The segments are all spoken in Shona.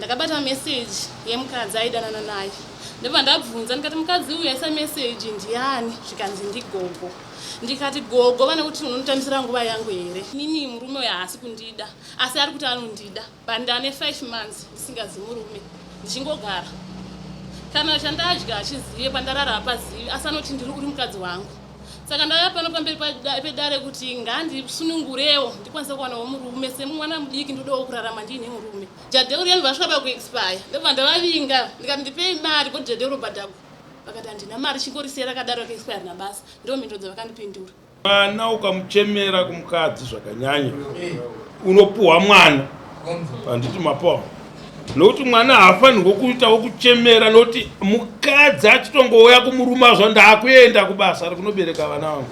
Ndakabata message yemukadzi aidanana naye. Ndobva ndabvunza ndikati mukadzi uyu aisa message ndiani? Zvikanzi ndigogo. Ndikati gogo vane kuti unonditambisira nguva yangu here? Inini murume uyu haasi kundida asi ari kuti anondida but ndane 5 months ndisingazi murume ndichingogara. Kana chandadya hachizive, pandarara hapazivi asi anoti ndiri uri mukadzi wangu. Saka ndauya pano pamberi pedare kuti ngandisunungurewo ndikwanise kuwanawo murume semwana mudiki, ndodawo kurarama ndiine murume. Jadheu riya ndobva vasvika pakuexpire, ndobva ndavavinga ndikati ndipei mari kuti jadheu robhadhagwa, vakati handina mari, chingorisiya rakadaro rakaexpire harina basa. Ndo mhinduro dzavakandipindura. Mwana ukamuchemera kumukadzi zvakanyanya unopuhwa mwana, handiti mapoa? Nokuti mwana haafanirwe kuitawo kuchemera, nokuti mukadzi achitongouya kumurume azva ndaakuenda kubasa rekunobereka vana vangu.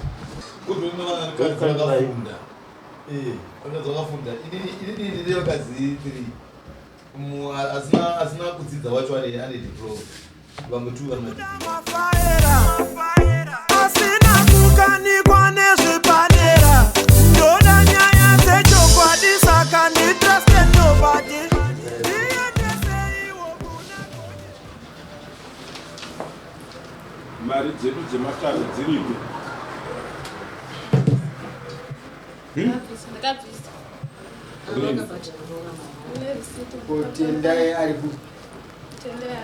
Asina kudzidza wacho ane diploma, vamwe tu vari asina kukanikwa nezvepadera. Ndoda nyaya dzechokwadi, saka nditrust nobody. Ndiendeseiwo kuna Mari dzedu dzematare dziripi? Ndakabvisa. Tendai ari ku Tendai.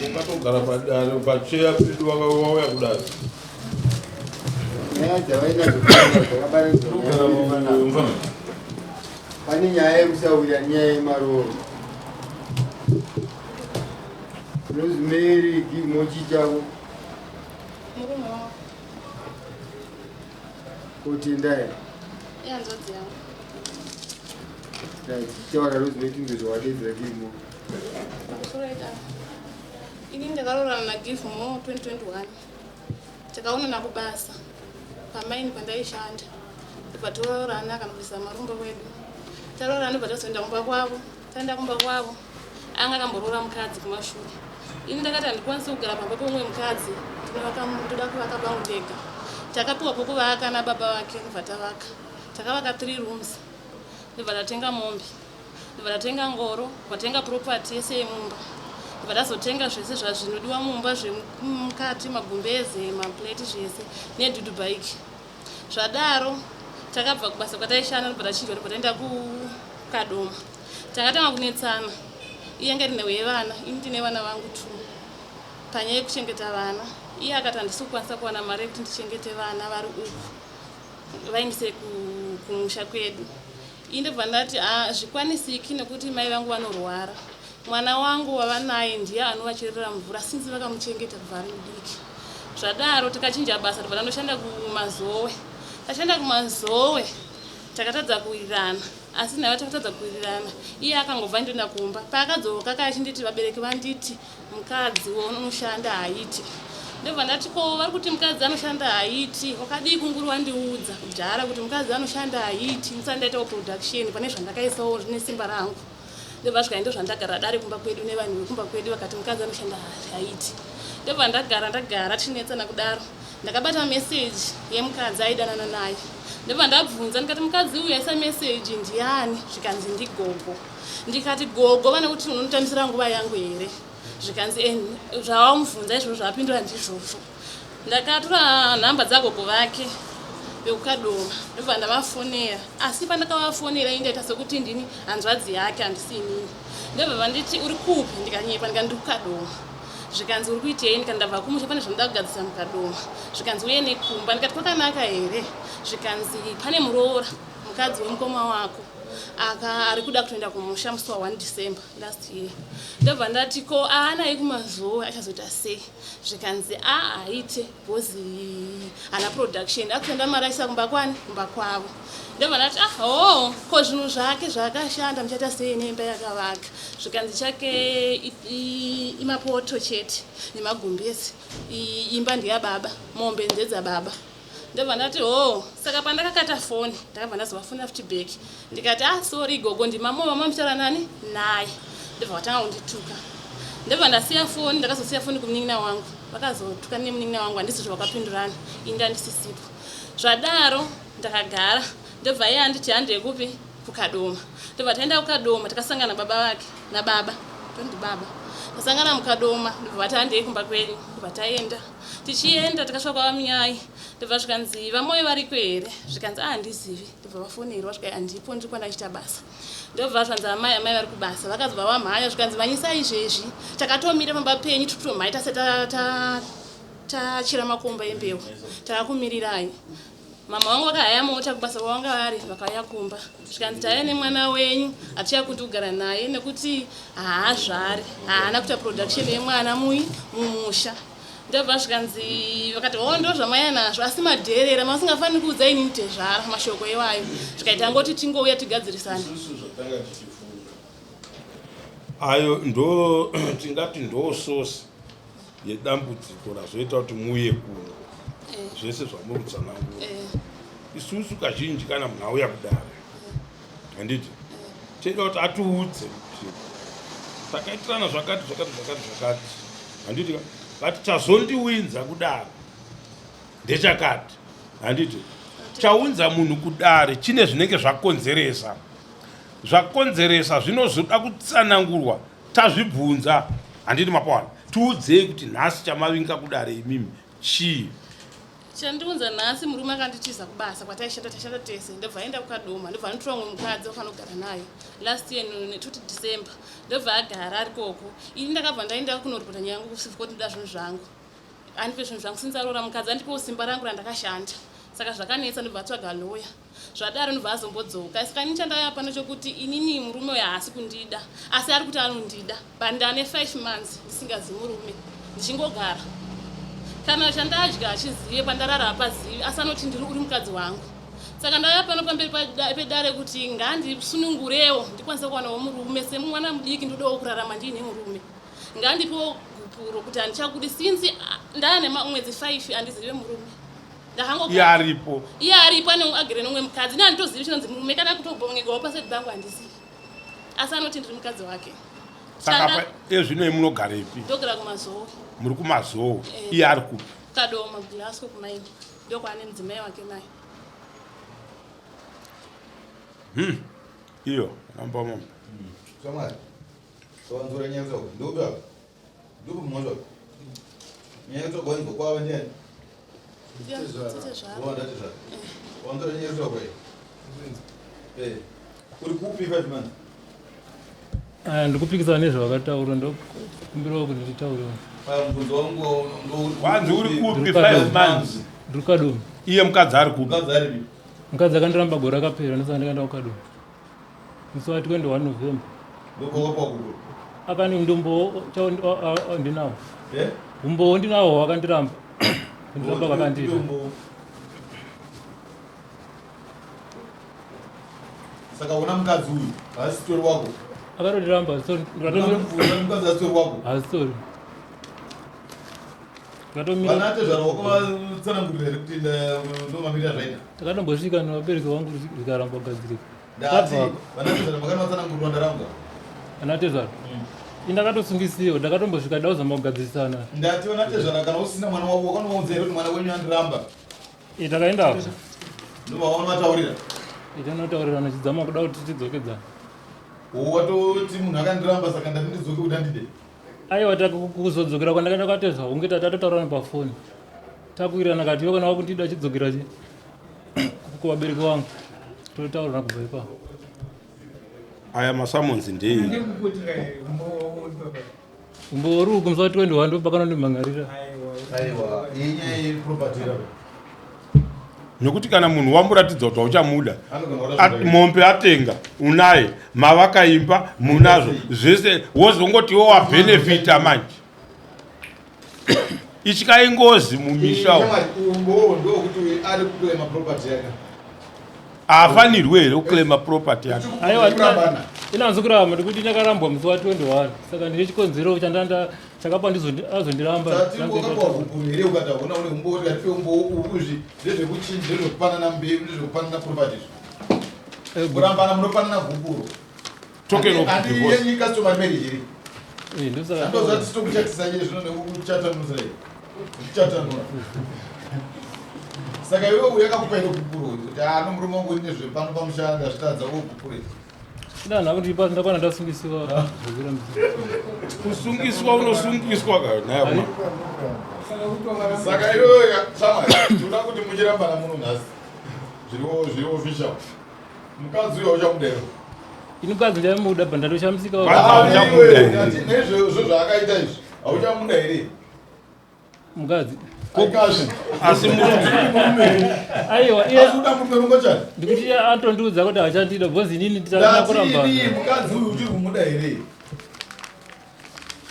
Ukatogara padare pacheya pedu wauya kudare. Nyaya dzavainadzo dzakabatanidzwa. Pane nyaya yekusawira, nyaya yemaroro. Rosemary, mochi chavo. Murume wangu. Kotendai. Ihanzvadzi yangu. Right, taura Rosemary, tinzwe zvawadedzera Givemore. Pamusoro yedare. Ini ndakaroorana naGivemore 2021. Takaonana kubasa pamaini pandaishanda. Ndobva taroorana, akanobvisa marumbo kwedu. Taroorana ndobva tazoenda kumba kwavo. Taenda kumba kwavo anga akamboroora mukadzi kumashure. Ini ndakati handikwanisi kugara pamba peumwe mukadzi, ndoda kuvaka pangu ndega. Takapiwa pokuvaka nababa vake, ndobva tavaka. Takavaka 3 rooms, ndobva tatenga mombe, ndobva tatenga ngoro, ndobva tatenga property yese yemumba, ndobva tazotenga zvese zvazvinodiwa mumba zvemukati, magumbeze, maplate, zvese nedhudhu bike. Zvadaro takabva kubasa kwataishanda, ndobva tachinjwa, ndobva taenda kuKadoma. Takatanga kunetsana, iye anga iri nhau yevana, ini ndine vana vangu 2, panyaya yekuchengeta vana. Iye akati handisi kukwanisa kuwana mari yekuti ndichengete vana vari uku, vaendise kumusha kwedu. Ini ndobva ndati hazvikwanisiki nekuti mai vangu vanorwara, mwana wangu wavanaye ndiye anovacherera mvura sinzi vakamuchengeta kubva ari mudiki. Zvadaro takachinja basa, tobva tandoshanda kuMazowe. Tashanda kuMazowe takatadza kuwirirana, asi naiva takatadza kuwirirana, iye akangobva ndoenda kumba. Paakadzoka kaya achinditi vabereki vanditi mukadzi unoshanda haiti. Ndobva ndati ko vari kuti mukadzi anoshanda haiti, wakadii kunguri wandiudza kudhara kuti mukadzi anoshanda haiti, ndisati ndaitawo production pane zvandakaisawo zvine simba rangu. Ndobva svika ndo zvandagara dare kumba kwedu nevanhu vekumba kwedu vakati mukadzi anoshanda haiti. Ndobva ndagara tichinetsana kudaro. Ndakabata message yemukadzi aidanana naye. Ndobva ndabvunza ndikati mukadzi uyu aisa message ndiani? Zvikanzi ndigogo. Ndikati gogo vane kuti unonditambisira nguva yangu here? Zvikanzi zvawamubvunza izvozvo zvapindura ndizvozvo. Ndakatora nhamba dzagogo vake vekuKadoma, ndobva ndavafonera, asi pandakavafonera ini ndaita sekuti ndini hanzvadzi yake, handisi inini. Ndobva vanditi uri kupi, ndikanyepa ndikati ndiri kuKadoma. Zvikanzi uri kuitei, ndikati ndabva kumusha pane zvanoda kugadzisa muKadoma. Zvikanzi uye nekumba, ndikati kwakanaka here? Zvikanzi pane muroora mukadzi wemukoma wako aka ari kuda kutoenda kumusha musi wa 1 December last year. Ndobva ndati ko aanaye kuMazowe achazoita sei? Zvikanzi a haite because hana production, akutoenda mari aisa kumba kwani, kumba kwavo. Ndobva ndati ah ho, ko zvinhu zvake zvaakashanda muchaita sei neimba yakavaka? Zvikanzi chake imapoto chete nemagumbezi, imba ndeyababa, mombe ndedzababa. Ndobva ndati ho, saka pandakakata foni ndakabva ndazovafonera futi back, ndikati ah sorry gogo, ndimamo vamamuchitaura nani naye. Ndobva vatanga kundituka, ndobva ndasiya foni. Ndakazosiya foni kumunin'ina wangu, vakazotuka nemunin'ina wangu, handisi zvavakapindurana, ini ndandisisipo. Zvadaro ndakagara. Ndobva iye anditi handei kupi? KuKadoma. Ndobva taenda kuKadoma takasangana baba vake nababa. Tondi baba. Tasangana muKadoma ndobva vati handei kumba kwenyu. Ndobva taenda. Tichienda takasvika kwaVaMunyai. Ndobva zvikanzi VaMoyo variko here? Zvikanzi ah handizivi. Ndobva vafonerwa zvikai handipo ndiri kwandachiita basa. Ndobva zvanzi amai amai vari kubasa. Vakazobva vamhanya zvikanzi mhanyisai izvezvi. Takatomira pamba penyu tiri kutomhanya tase tachira makomba embeu. Takakumirirai. Mama vangu vakahaya mota kubasa kwavanga vari vakauya kumba zvikanzi tauya nemwana wenyu hatichakundi kugara naye nekuti haazvari haana kuita production yemwana mui mumusha ndobva zvikanzi vakati o ndo zvamauya nazvo asi madherera masingafaniri kuudza inini tezvara mashoko iwayo zvikaita ngoti tingouya tigadzirisane. Ayo ndo tingati ndo source yedambudziko razoita kuti muuye kuno eh. Zvese zvamuri kutsanangura eh. Isusu kazhinji kana munhu auya kudare handiti toida kuti atiudze kuti takaitirana zvakati zvakati zvakati zvakati handiti but chazondiwinza kudare ndechakati handiti chaunza munhu kudare chine zvinenge zvakonzeresa zvakonzeresa zvinozoda kutsanangurwa Tazvibvunza handiti mapawana tiudzei kuti nhasi chamavinga kudare imimi chii? Chandiunza nhasi murume akanditiza kubasa kwataishanda taishanda tese ndobva aenda kuKadoma ndobva anotora umwe mukadzi wafanira kugara naye last year toti December ndobva agara ari koko ini ndakabva ndaenda kunoripota nyaya yangu kucivil court ndoda zvinhu zvangu andipe zvinhu zvangu since aroora mukadzi andipewo simba rangu randakashanda saka zvakanetsa ndobva atsvaga lawyer Zvadaro ndobva azombodzoka. Saka ini chandauya pano chokuti inini murume uyu haasi kundida asi ari kuti anondida but ndane 5 months ndisingazi murume ndichingogara. Kana chandadya hachizive, pandarara hapazivi asi anoti ndiri uri mukadzi wangu. Saka ndauya pano pamberi pedare kuti ngandisunungurewo ndikwanise kuwanawo murume semwana mudiki ndodawo kurarama ndiine murume. Ngandipewo gupuro kuti handichakudi since ndane mwedzi 5 handizive murume. Iye aripo. Iye aripo ane agere nomwe mukadzi. Ini handitozivi chinonzi murume kana kutobongegawo paside pangu handizivi. Asi anoti ndiri mukadzi wake. Saka ezvino munogarepi? Ndogara kuMazowe. Muri kuMazowe. Eh. Iye ari kupi? Kadoma Glasgow kumaini. Ndokwaane mudzimai wake naye. Iyo, namba mama. Shamwari. Wanzura nyaya dzako. Ndopi apa? Ndopi mumwe wacho? Nyaya yacho gwanzo kwava ndiani? Wandatezvara. Wanzura nyaya yacho kwai. Eh. Uri kupi 5 months? Ah, ndikupikisana nezvavakataura ndokumbirawo kuti nditaurewo. Mubvunzo wangu wanzi uri kupi 5 months? Ndiri kuKadoma. Iye mukadzi ari kupi? Mukadzi ari kupi? Mukadzi akandiramba gore rakapera ndosaka ndakaenda kuKadoma. Musi wa 21 November. Akani ndumbo ndinawo. Eh? Umbowo ndinawo wakandiramba. Kundiramba kwakandiita. Saka una mukadzi uyu haasi tori wako. Akatondiramba sorry. Mukadzi haasi tori wako. Haasi tori. Vana tezvara wakavatsanangurira here kuti ndomamirira zvaita? Takatombosvika nevabereki vangu zvikaramba kugadzirika. Ndati vana tezvara makanovatsanangurira ndaramba. Vana tezvara. Ini ndakatosungisiwa ndakatombosvika da kuzama kugadzirisana. Ndati vana tezvara kana usina mwana wako wakanovaudza here kuti mwana wenyu andiramba? Eh, takaenda apo. Ndobva vataurira. Tinotaurira chidzama kuda kuti tidzokedzana. Watoti munhu akandiramba saka ndati ndidzoke kuti andide. Aiwa kuzodzokera kwandakaenda kwatezva hunge tatatotaurana pafoni. Takuwirirana kati iwe kana wakundida chidzokera chi kuvabereki vangu. Totaurana kubva ipapo. Aya masamonzi ndei? Umbowo uri uku musi wa 21 ndopakanondimhan'arira. Aiwa, iyi nyaya yeproperty rapo. Nekuti kana munhu wamboratidza kuti hauchamuda, Anogona kuda mombe atenga unaye, mavakaimba munazvo zvese, wozongoti iwe wabhenefita manje. Ityai ngozi mumisha umu. Shamwari, umbowo ndokuti ari kuclaima property yake. Haafanirwe here kuclaima property yake? Aiwa Kurambana. Inanzi kuramba ndikuti ndakarambwa musi wa 21 saka ndine chikonzero chandanda chakapa azondiramba. Tati wakapiwa gupuro here ukati hauna une umbowo kuti atipe umbowo uwu izvi ndezvekuchinja ndezvekupanana mbeu ndezvekupanana property izvi. Kurambana munopanana gupuro. Token of Handi divorce. yenyu customary marriage here? Eh, ndosaka Ndozva tisitokuchatisa iye zvino nekuchatanura here? Kuchatanura. Saka iwe uyu akakupa iro gupuro kuti ano murume wangu ine zvepano pamusha ndazvitadza wogupure. Ndana kuti pa ndakwana ndasungisiwa zvekurambisa. Kusungiswa unosungiswa ka naye. Saka iwewe chama tinoda kuti muchirambana muno nhasi. Zviri zviri official. Mukadzi uyo uchamuda here? Ini mukadzi ndaimuda but ndatoshamisika. Nezvozvo zvaakaita izvi hauchamuda here? Mukadzi. Kokazve. Asi murume. Aiwa iye Asi uda murume rungochani. Ndikuti iye atondiudza kuti hachandida because inini ndisana kuramba. Ndatini mukadzi uyu uchiri kumuda here?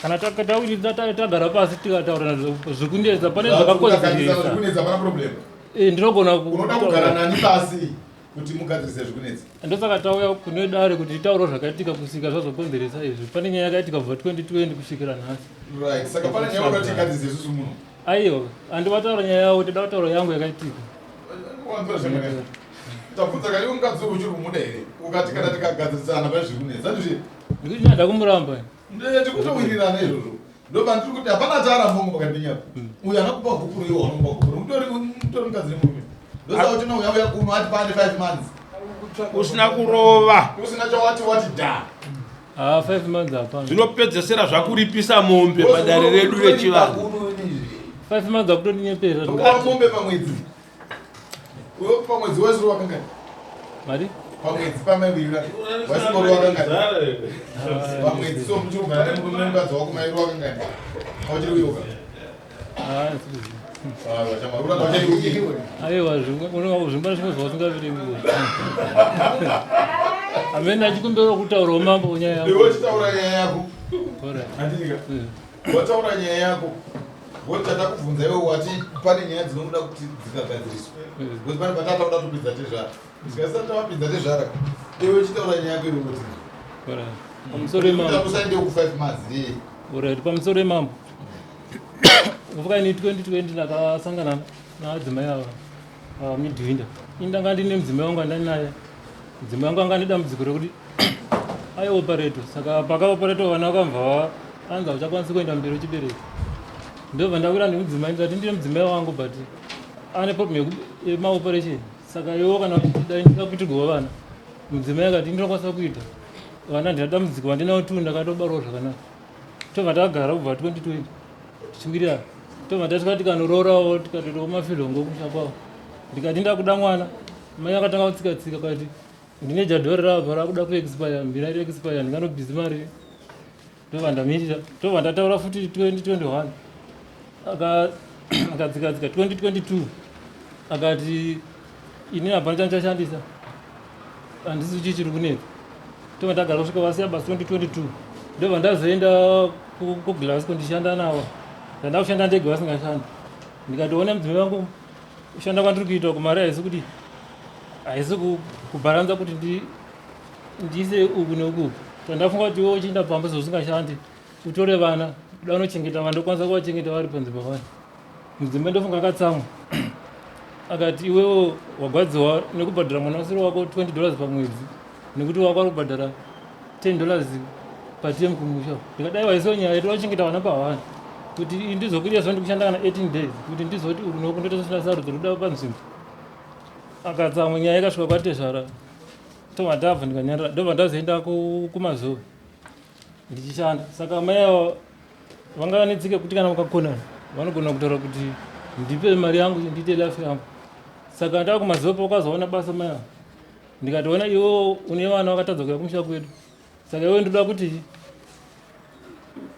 Kana tagara pasi tikataurana zvekunetsa pane zvakakonzeresa. Zvekunetsa pana problem. Eh, ndinogona Unoda kugara nani pasi kuti mugadzirise zvekunetsa. Ndosaka tauya kune dare kuti titaure zvakaitika kusvika zvazokonzeresa izvi. Pane nyaya yakaitika kubva 2020 kusvikira nhasi. Right, saka pane nyaya unoda tigadzise isusu muno. Aiwa, handivataura nyaya yavo, toda kutaura yangu yakaitika. Wanzwa zvakanaka. Tabvunza kani mukadzi uyu uchiri kumuda here? Ukati kana tikagadzirisana pane zviri kunetsa. Handizvi? Ndikuti ndada kumuramba. Ndee tikutowirirana izvozvo. Ndopandiri kuti hapana chaaramba ngo pakati penyu apa. Uyu anokupa gupuro iwe wanomupa gupuro. Mutori mutori mukadzi nemurume. Ndosaka kuti unouya uya kuno ati pane 5 months. Usina kurova. Usina chawati wati da. Ah, 5 months hapana. Zvinopedzesera zvakuripisa mombe padare redu rechivanhu. 5 months akutoninyepera. Tokupa mombe pamwedzi. Uyo pamwedzi wese wakangani? Mari? Pamwedzi pamaiwirira. Wasikoro wakangani? Pamwedzi so muchiri kugara nemurume nemukadzi wako mairi wakangani? Auchiri kuyoka? Ah, Aiwa, zvimba zvimwe zvausingaviri. Amene achikumbira kutaurawo mambo nyaya yangu. Iwe uchitaura nyaya yako. Handika. Wataura nyaya yako. Woti tatakubvunza iwe wati pane nyaya dzinoda kuti dzikagadziriswa. Because pane patata kuda kupinza tezvara. Tikasati tavapinza tezvara. Iwe uchitaura nyaya yako iwe woti. Pamusoro imambo. Usaende ku 5 months. Alright, pamusoro imambo. Kuvuka ini 2020 ndakasangana naadzimai ava midwinter. Ini ndanga ndine mudzimai wangu andinaye. Mudzimai wangu anga ane dambudziko rekuti aioparetwa. Saka pakaoparetwa vana vakabva anzi hauchakwanisi kuenda mberi uchibereka. Ndobva ndakwira nemudzimai ndikati ndine mudzimai wangu but ane problem yemaoperation. Saka iwo kana uchida ndida kuitirwa vana. Mudzimai akati ndinokwanisa kuita vana ndina dambudziko vandinawo tu ndakatobarwa zvakanaka. Tobva tagara kubva 2020 tichiwirirana. Tobva tasvika tikanororawo tikatoitawo mafilongo kumusha kwavo. Ndikati ndakuda mwana mai akatanga kutsika tsika kati ndine jadhori rava rakuda kuexpire mbira iri expire ndinganobhizi mari. Ndobva ndamirira ndobva ndataura futi 2021 akatsika tsika 2022 akati ini hapana chandichashandisa handisi chii chiri kunetsa. Tobva ndagara kusvika vasiya basa 2022 ndobva ndazoenda kuGlasgow ndichishanda navo. Ndanda kushanda ndega vasingashandi. Ndikatoona mudzimai wangu kushanda kwandiri kuita kumari haisi kuti haisi kubharanza kuti ndiise uku neuku. Tandafunga kuti iwe uchienda pamba zvausingashandi utore vana kuda unochengeta vana ndokwanisa kuvachengeta vari panze pavana. Mudzimai ndofunga akatsamwa akati iwewo wagwadziwa nekubhadhara mwana usiri wako 20 dollars pamwedzi nekuti wako ari kubhadhara 10 dollars patm kumusha. Ndikadai waiso nyaya yedu wachengeta vana pavana kuti ndizokuita zvo ndikushanda kana 18 days kuti ndizoti uku noku ndoita sosina sarudzo ndoda panzvimbo. Akatsamwa nyaya ikasvika kwatezvara tobva ndabva ndikanyarara ndobva ndazoenda kumazuva ndichishanda. Saka mai ava vanga vanetsika kuti kana vakakonana vanogona kutaura kuti ndipe mari yangu ndiite life yangu. Saka ndava kumazuva pavakazoona basa mai ava ndikatoona iwe une vana vakatadza kuuya kumusha kwedu saka iwe ndoda kuti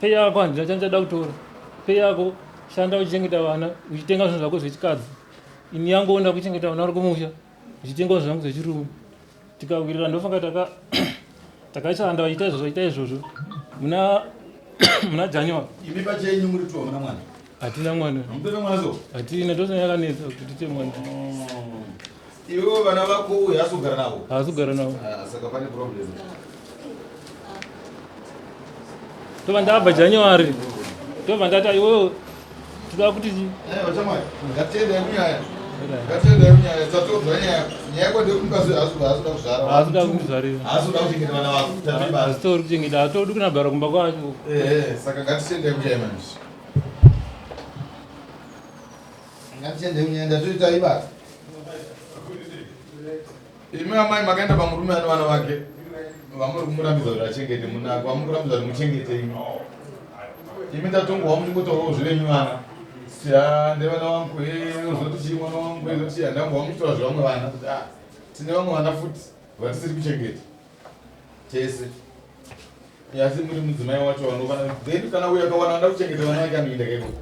pay yako handina chandichada kutora pay yako shanda uchichengeta vana uchitenga zvinhu zvako zvechikadzi ini yangu onda kuchengeta vana vari kumusha ndichitengawo zvangu zvechirume. Tikawirirana ndofunga takashanda vachiita izvozvo vachiita izvozvo muna muna January. Imi pachenyu muri two hamuna mwana? Hatina mwana. Hamutove mwana so? Hatina, ndosina yakanetsa kuti tiite mwana. Iwewe vana vako uyu haasi kugara navo? Haasi kugara navo. Ah, saka pane problem. Tobva ndabva January. Tobva ndati iwewe toda kuti Eh, vachamwari, ngatiende kunyaya. Ngatiende kunyaya, tatodzwa nyaya. Nyaya yako ndeyekuti mukadzi uyu haasi kuda kuzvara. Haasi kuda kuzvarira. Haasi kuda kuchengeta vana vako. Tatoibata. Haasi kuchengeta, haatodi kunagara kumba kwacho. Eh, saka ngatiende kunyaya manje. Ngatiende kunyaya, ndatoita ibasa. Imi amai makaenda pamurume ane vana vake vamuri kumurambidza kuti achengete munako, vamuri kurambidza kuti muchengete imi. Imi tatongohwa muchingotaurawo zvevenyu vana. Siya ndevana vangu, eh, ozoti chii mwana wangu, ozoti chii, handangohwa muchitaura zvevamwe vana kuti ah, tine vamwe vana futi vatisiri kuchengeta tese. Asi muri mudzimai wacho vanofana then kana uyo akawana anoda kuchengeta vana vake anoenda kaikoko.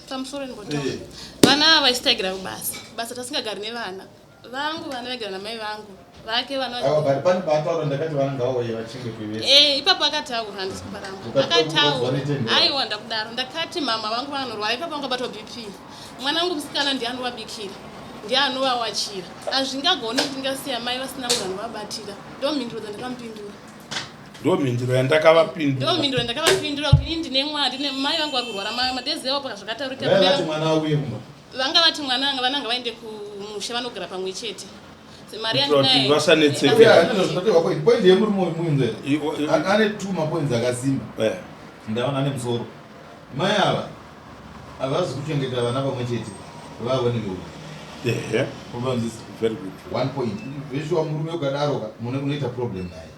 Pamusoro ndimbotaura. Vana ava isu taigara kubasa. Basa tasingagari nevana. Vangu vana vaigara namai vangu. Vake vana Aiwa, but pane paataura ndakati vana ngavauye vachengetwe vese. Eh, ipapo akataura handisi kuparamba. Ukati Akataura. vanetendera. Aiwa ndakudaro. Ndakati mama vangu vanorwara ipapo vangabatwa BP. Mwana wangu musikana ndiye anovabikira. Ndiye anovawachira. Hazvingagoni kuti ndingasiya mai vasina munhu anovabatira. Ndo mhinduro dzandakamupindura. Ndo mhinduro yandakavapindura. Ndo mhinduro yandakavapindura kuti ini ndine mwana, ndine mai vangu vari kurwara madezi avo pakazvakataurika. Vaiva vati mwana auye kumba. Vanga vati mwana vana ngavaende kumusha vanogara pamwe chete. Mari Kuitira kuti yandinayo. vasanetseke. Yeah, ndizvo zvinotaurwa point. Point yemurume uyu muinzwe. Ane two mapoints akasimba. Ndaona ane musoro. Mai ava havazi kuchengeta vana pamwe chete vavo neveuyu. Ehe. Ubanzisa. Very good. One point. Veshuwa murume ukadaro ka mune unoita problem naye.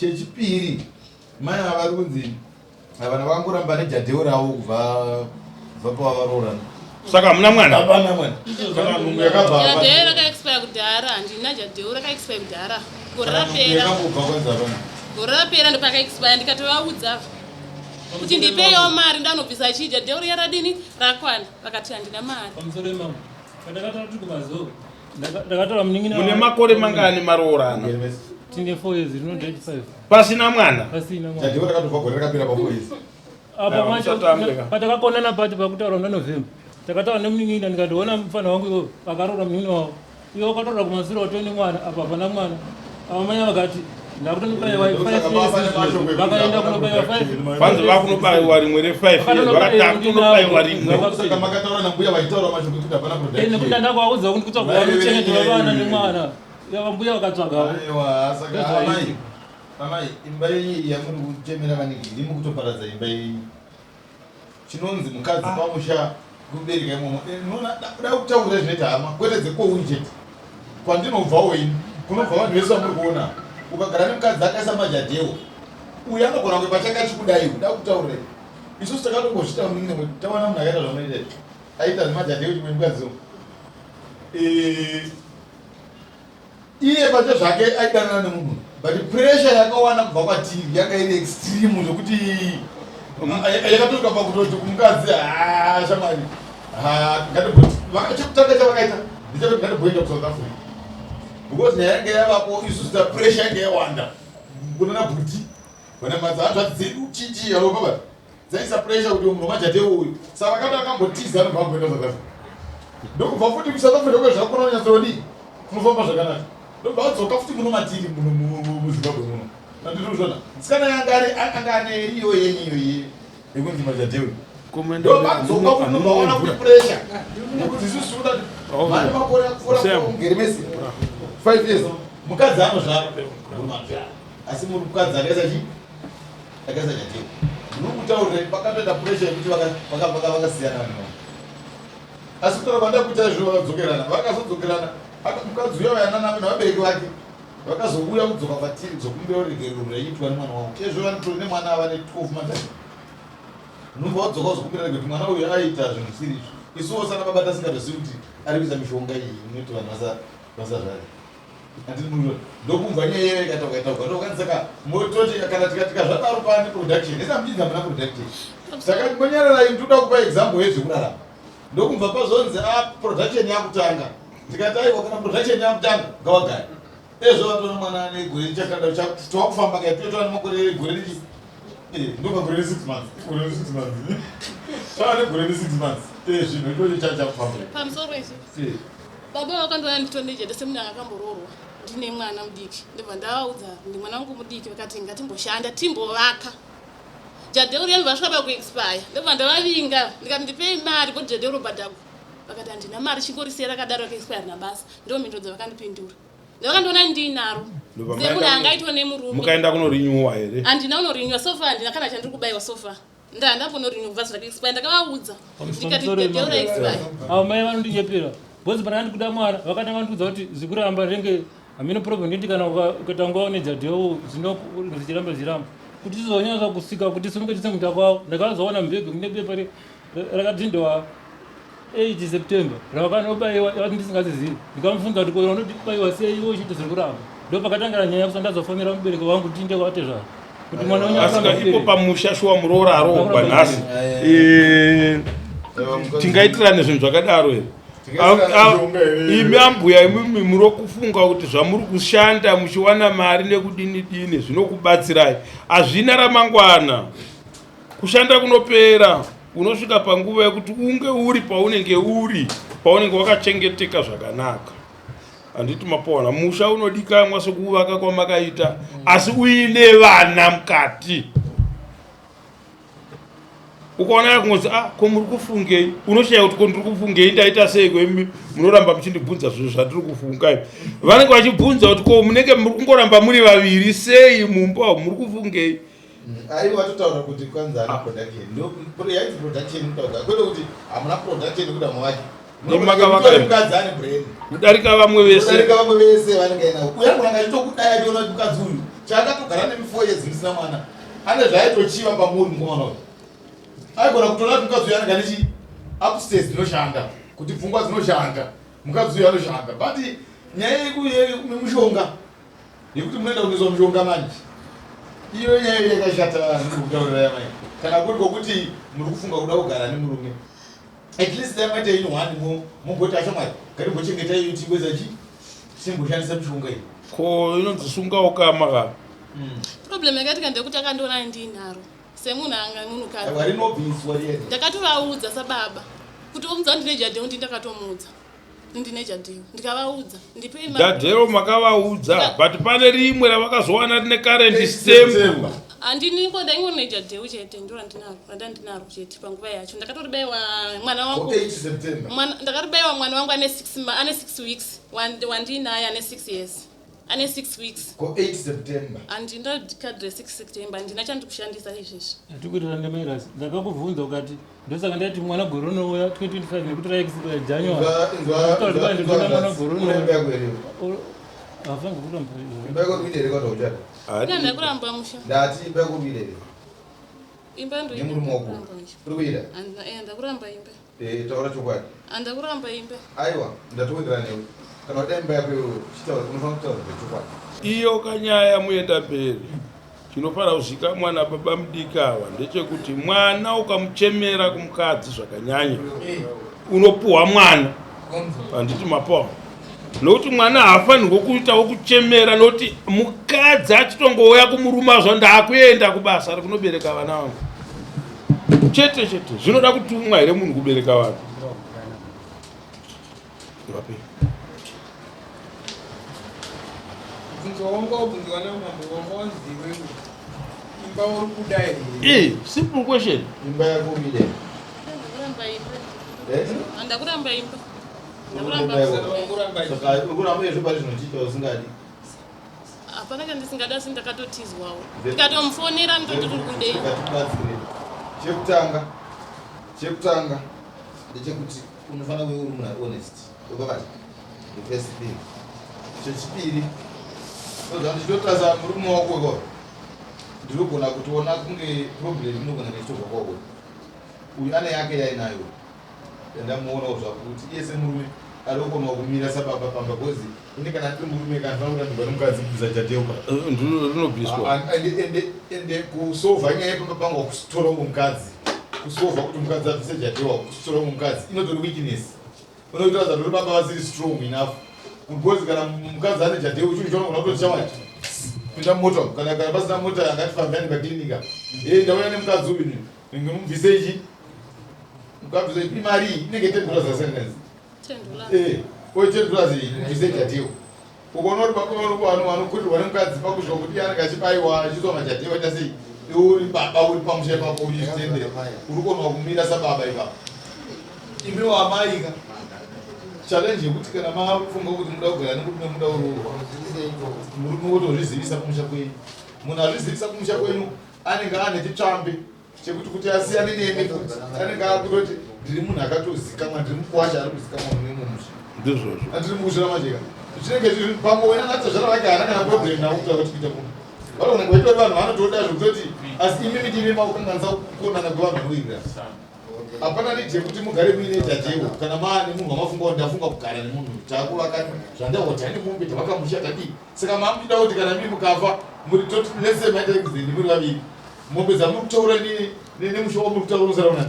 Chechipiri mai ava vari kunzi vana vangoramba nejadheo ravo kubva kubva pavavaroorana. Saka hamuna mwana? Hapana mwana. Saka nhumbu yakabva hapana. Jadheo rakaexpire kudhara, handina jadheo rakaexpire kudhara. Gore Saka nhumbu rapera. yakambobva kwanzi hapana. Gore rapera ndopakaexpire ndikatovaudza kuti ndipeiwo mari ndanobvisa chii jadheo riya radini rakwana vakati handina mari. Pamusoro imamo. Pandakataura tiri kumazoo. Ndakatora munin'ina. Mune makore mangani maroorana? Tine 4 years, rino ndeti 5. Pasina mwana? Pasina mwana. Jadheo rakatobva gore rakapera pa 4 years. Apa Aiwa, macho musatambe ka. patakakonana pacho pakutaura muna November. Takataura nemunin'ina ndikati ona mufana wangu iwe akaroora munin'ina wavo. Iwe wakataura kumasure watove nemwana apa hapana mwana. Ava mai vakati ndakutonobaiwa 5 years. Vakaenda kunobaiwa 5. Kwanzi vakunobaiwa rimwe re 5 years vakati takutonobaiwa rimwe. Saka makataura nambuya vachitaura mashoko ekuti hapana Eh, nekuti production. ndakawaudza kuti kutsvaga vanochengeta vana nemwana. Ya mbuya vakatsvagawo. Aiwa, saka Ndozvaiti. amai, amai, imba yenyu iyi yamuri kuchemera vanenge iri mukutoparadza imba yenyu. Chinonzi mukadzi pamusha kubereka imomo. Eh, unoona, da kutaura zvinoita hama, kwete dzekwouri chete. Kwandinobvawo ini, kunobva vanhu vese vamuri kuona. Ukagara nemukadzi akaisa majadhewo, uyu anogona kunge pachake achikudai, da kutaura. Isusu takatombozviita munin'ina wedu, tawana munhu akaita zvamunoita izvi. Aita zvemajadhewo chimwe mukadzi uyu. Eh, iye pache zvake aidanana nemunhu but pressure yakawana kubva kwatiri yanga iri extreme zvekuti yakatosvika pakutoti kumukadzi "Ah, shamwari ah, ngatimboti chekutanga chavakaita ndechekuti ngatimboenda kusouth Africa because nyaya yange yavapo isusu ta pressure yange yawanda kunana bhuti vana madzanzvadzi dzedu chichi yaropabata dzaisa pressure kuti munhu wamajate uyu saka vakati akambotiza anobva amboenda South Africa ndokubva futi kuSouth Africa kwezvakona kunyatsodii kunofamba zvakanaka ndobva adzoka futi muno matiri muno muZimbabwe muno andiri kuzviona sikana yanga ari anga ane iyo yenyu iyo iye yekunzi majate uyu ndobva adzoka futi ndobva aona kuti pressure nekuti isusu tinoda kuti mane makore akupfuura Sam. ngeremesi 5 years mukadzi anozvara murume anozvara asi mukadzi akaisa chii akaisa chateo ndinokutaurira pakatoita pressure yekuti vakasiyana vanhu ava. Asi kutaura kwandakuita izvo vakadzokerana vakazodzokerana mukadzi uya vayanana nevabereki vake vakazouya kudzoka kwatiri dzokumbira ruregerero rwaiitwa nemwana wavo ezvo vanotori nemwana ava ne 12 months unobva wadzoka uzokumbira kuti mwana uyu aiita zvinhu zvisiri izvo isuwo sana baba tasingatozivi kuti ari kuisa mishonga iyi inoti vanhu vasazvare Handiti muri ndokubva nyaya iyoyo ikataurwa itaurwa ndokanzi saka mototi kana tikatika zvadaro pane production ese amuchinzi hamuna production saka mbonyararai ndinoda kupa example yezvekurarama ndokubva pazonzi a production yakutanga tikati aiwa kana production yakutanga ngawagare ezvo vatona mwana ane gore chakada tawakufamba kai totora nemakore gore richi ndoka gore re 6 months gore re 6 months tava negore re 6 months zvinhu ichocho chachakufamba Pamusoro izvi. Baba vakandiona nditonejete semunhu anga akamboroorwa ndine mwana mudiki ndobva ndavaudza ndi mwana wangu mudiki vakati ngatimboshanda timbovaka jadheu riya ndobva vasvika pakuexpire ndobva ndavavinga ndikati ndipei mari boti jadheu robhadhagwa vakati handina mari chingorisiya rakadaro rakaexpire rina basa ndo mhinduro dzavakandipindura ndavakandiona ndinaro Ndobva semunhu maenda- angaitwa nemurume Mukaenda kunorinyuwa here? handina unorinywa sofa handina kana chandiri kubayiwa sofa ndandambonorinyu kubva zvakaexpire ndakavaudza ndikati Pamusoro jadheu imamo. raexpire Avo mai vanondinyepera. Because pandanga ndikuda mwana vakatanga kundiudza kuti zvikuramba ringe hameno problem nditi kana ukaita nguva une jadheo zvichiramba zvichiramba kuti tizonyatsa kusvika kuti simuke tise muita kwavo. Ndakazoona mubhegi mune bepa rakadhindwa 8 September ravakanobayiwa vati ndisingazizivi. Ndikamufunza kuti ko unobaiwa sei iwe uchiti zviri kuramba. Ndopakatangira nyaya yekuti ndazofonera mubereki wangu kuti ndiende kwatezvara kuti mwana wenyu Asika aramba ipo kubereka. Pamusha shuwa muroora aroogwa nhasi, tingaitirane zvinhu zvakadaro here? Imi ambuya, imimi muri kufunga kuti zvamuri kushanda muchiwana mari nekudini dini zvinokubatsirai, hazvina ramangwana. Kushanda kunopera, unosvika panguva yekuti unge uri paunenge uri, paunenge wakachengeteka zvakanaka, handiti? Mapowana musha unodikanwa sekuvaka kwamakaita, asi uine vana mukati. Ukaona yakungozi, ah, ko muri kufungei? Unoshaya kuti ko ndiri kufungei, ndaita sei? Kwemi munoramba muchindibvunza zvinhu zvandiri kufunga ivi. Vanenge vachibvunza kuti ko munenge muri kungoramba muri vaviri sei mumba, muri kufungei? Aiwa, watotaura kuti kwanzi ana production, ndo yainzi production kutaura, kwete kuti hamuna production kuda mawake. Nemakavaka mukadzi ane brain kudarika vamwe vese. Kudarika vamwe vese vanenge ainawo. Uyu anogona achitokudai achiona kuti mukadzi uyu chaakatogara nemi 4 years musina mwana, ane zvaaitochiva pamuri. Mukomana uyu aigona kutoona kuti mukadzi uyu anenge anechi upstairs dzinoshanda, kuti pfungwa dzinoshanda, mukadzi uyu anoshanda. But nyaya yemushonga, yekuti munoenda kunoiswa mushonga manje, iyo nyaya iyo yakashata. Ndikutaurira yamai, kana kuri kwokuti muri kufunga kuda kugara nemurume, at least dai maita inyu one, mumboti ashamwari, ngatimbochengeta iyo, timboisa chi, timboshandisa mishonga iyi. Ko inonzi sunga ukama ka? Problem yakaitika ndekuti akandiona ndiinaro semunhu anga munhukadzi. Aiwa, rinobviswa riende. Ndakatovaudza sababa kuti omudza ndine jadheo, ndi ndakatomuudza ndine jadheo, ndikavaudza ndipei Jadheo makavaudza, but pane rimwe ravakazowana rine current stamp. Handiniko, ndaingone jadheo chete, ndo randinaro, randandinaro chete panguva yacho. Ndakatoribaiwa mwana wangu 8 September. Ndakaribayiwa mwana wangu ane 6 ane 6 weeks, wandinaye ane 6 years, ane 6 weeks. Ko 8 September? Handina kadhi re6 September, handina chandiri kushandisa izvezvi. Hatikuitira nemairasi. Ndakakubvunza ukati ndosaka ndati mwana gore rinouya 2025, nekuti raexpire January. Ndinoda mwana gore Imba yako here? Hafangi kuramba. Imba yako kuita here kana uchada? Ina ndakuramba musha. Ndati imba yako kuita here? Imba ndo Nemurume wako uri kuita? Ndakuramba imba. Taura chokwadi. Handakuramba imba. Aiwa, ndatowindira newe. Kana wada imba yako iwewe, chitaura, unofanira kutaura zvechokwadi. Iyo kanyaya muenda mberi, chinofanira kuzikamwa nababa mudiki ava ndechekuti mwana ukamuchemera kumukadzi zvakanyanya, unopuhwa mwana, handiti? Mapowa nokuti mwana haafanirwi kuitawo kuchemera, nokuti mukadzi achitongouya kumurume azva, ndaakuenda kubasa rekunobereka vana vangu chete chete. Zvinoda kutumwa here munhu kubereka vanhu? Vape. Bvunzo wanga wabvunzwa namambo, wanga wanzi iwewe imba uri kuda here? Simple question. Imba yako kuita here? Ndakuramba imba. Eh? Handakuramba imba. Imba yako. Saka uri kuramba izvo pari zvinochiita usingadi? Hapana chandisingada, asi ndakatotizwawo, ndikatomufonera ndototi uri kudei. Ngatibatsire. Chekutanga ndechekuti unofanira kuve uri munhu ari honest, ukabata the first thing. Chechipiri, oza ndichitotarisa murume wako iko, ndinogona kutoona kunge problem inogona nechitobva kwako. Uyu ane yake yainayo, ndamuonawo zvako kuti iye semurume ari kukonawo kumira sababa pamba, because ini kana ndiri murume, kana ndinoda kurambirwa nemukadzi kubvisa jadheuka. Rinobviswa. Ende kusovha nyaya yepamba pangu, kusitora umwe mukadzi, kusovha kuti mukadzi abvise jadhewa, kusitora umwe mukadzi inotori weakness. Unotaridza kuti baba vasiri strong enough, because kana mukadzi ane jadhewa, chinhu chaunogona kutoti chamwari, pinda mumota, kana pasina mota, ngatifambirane pakilinika, e ndauya nemukadzi uyu, ndingemubvise ichi, mukabvise imari iyi inenge $10 yasenenzi. $10. Oi, $10 iyi, mubvise jadhewa. Ukaona kuti baba vanokurirwa nemukadzi pakuzwa kuti iye anenge achibayiwa, achiiswa majadhewa, aita sei, iwe uri baba uri pamusha ipapo uchizvitendera, uri kuonwa kumira sababa ipapo. Imi wamaika challenge yekuti kana mafunga kuti muda kugara nemurume, muda uroorwa, murume wotozvizivisa kumusha kwenyu. Munhu azvizivisa kumusha kwenyu anenge ane chitsvambe chekuti kuti asiyane nemi futi anenge akutoti ndiri munhu akatozikamwa, ndiri mukwasha ari kuzikamwa mune mumusha. Ndizvozvo. Andiri mukushira manje ka. Zvinenge zviri pamwe wena natezvara vake haana kana problem navo kutaura kuti kuita munhu. Vanogona kunge vachitori vanhu vanotoda zvekutoti asi imi ndimi makukanganisa kukonana kwevanhu vanowirirana. Hapana need yekuti mugare muine jajewo kana maane munhu wamafunga kuti ndafunga kugara nemunhu takuvaka zvandahodha nemombe tavaka musha tadii. Saka mamuchida kuti kana mii mukafa muri toti let's say maita accident muri vaviri mombe dzamuri kutaura nemusha wamuri kutaura unosara unani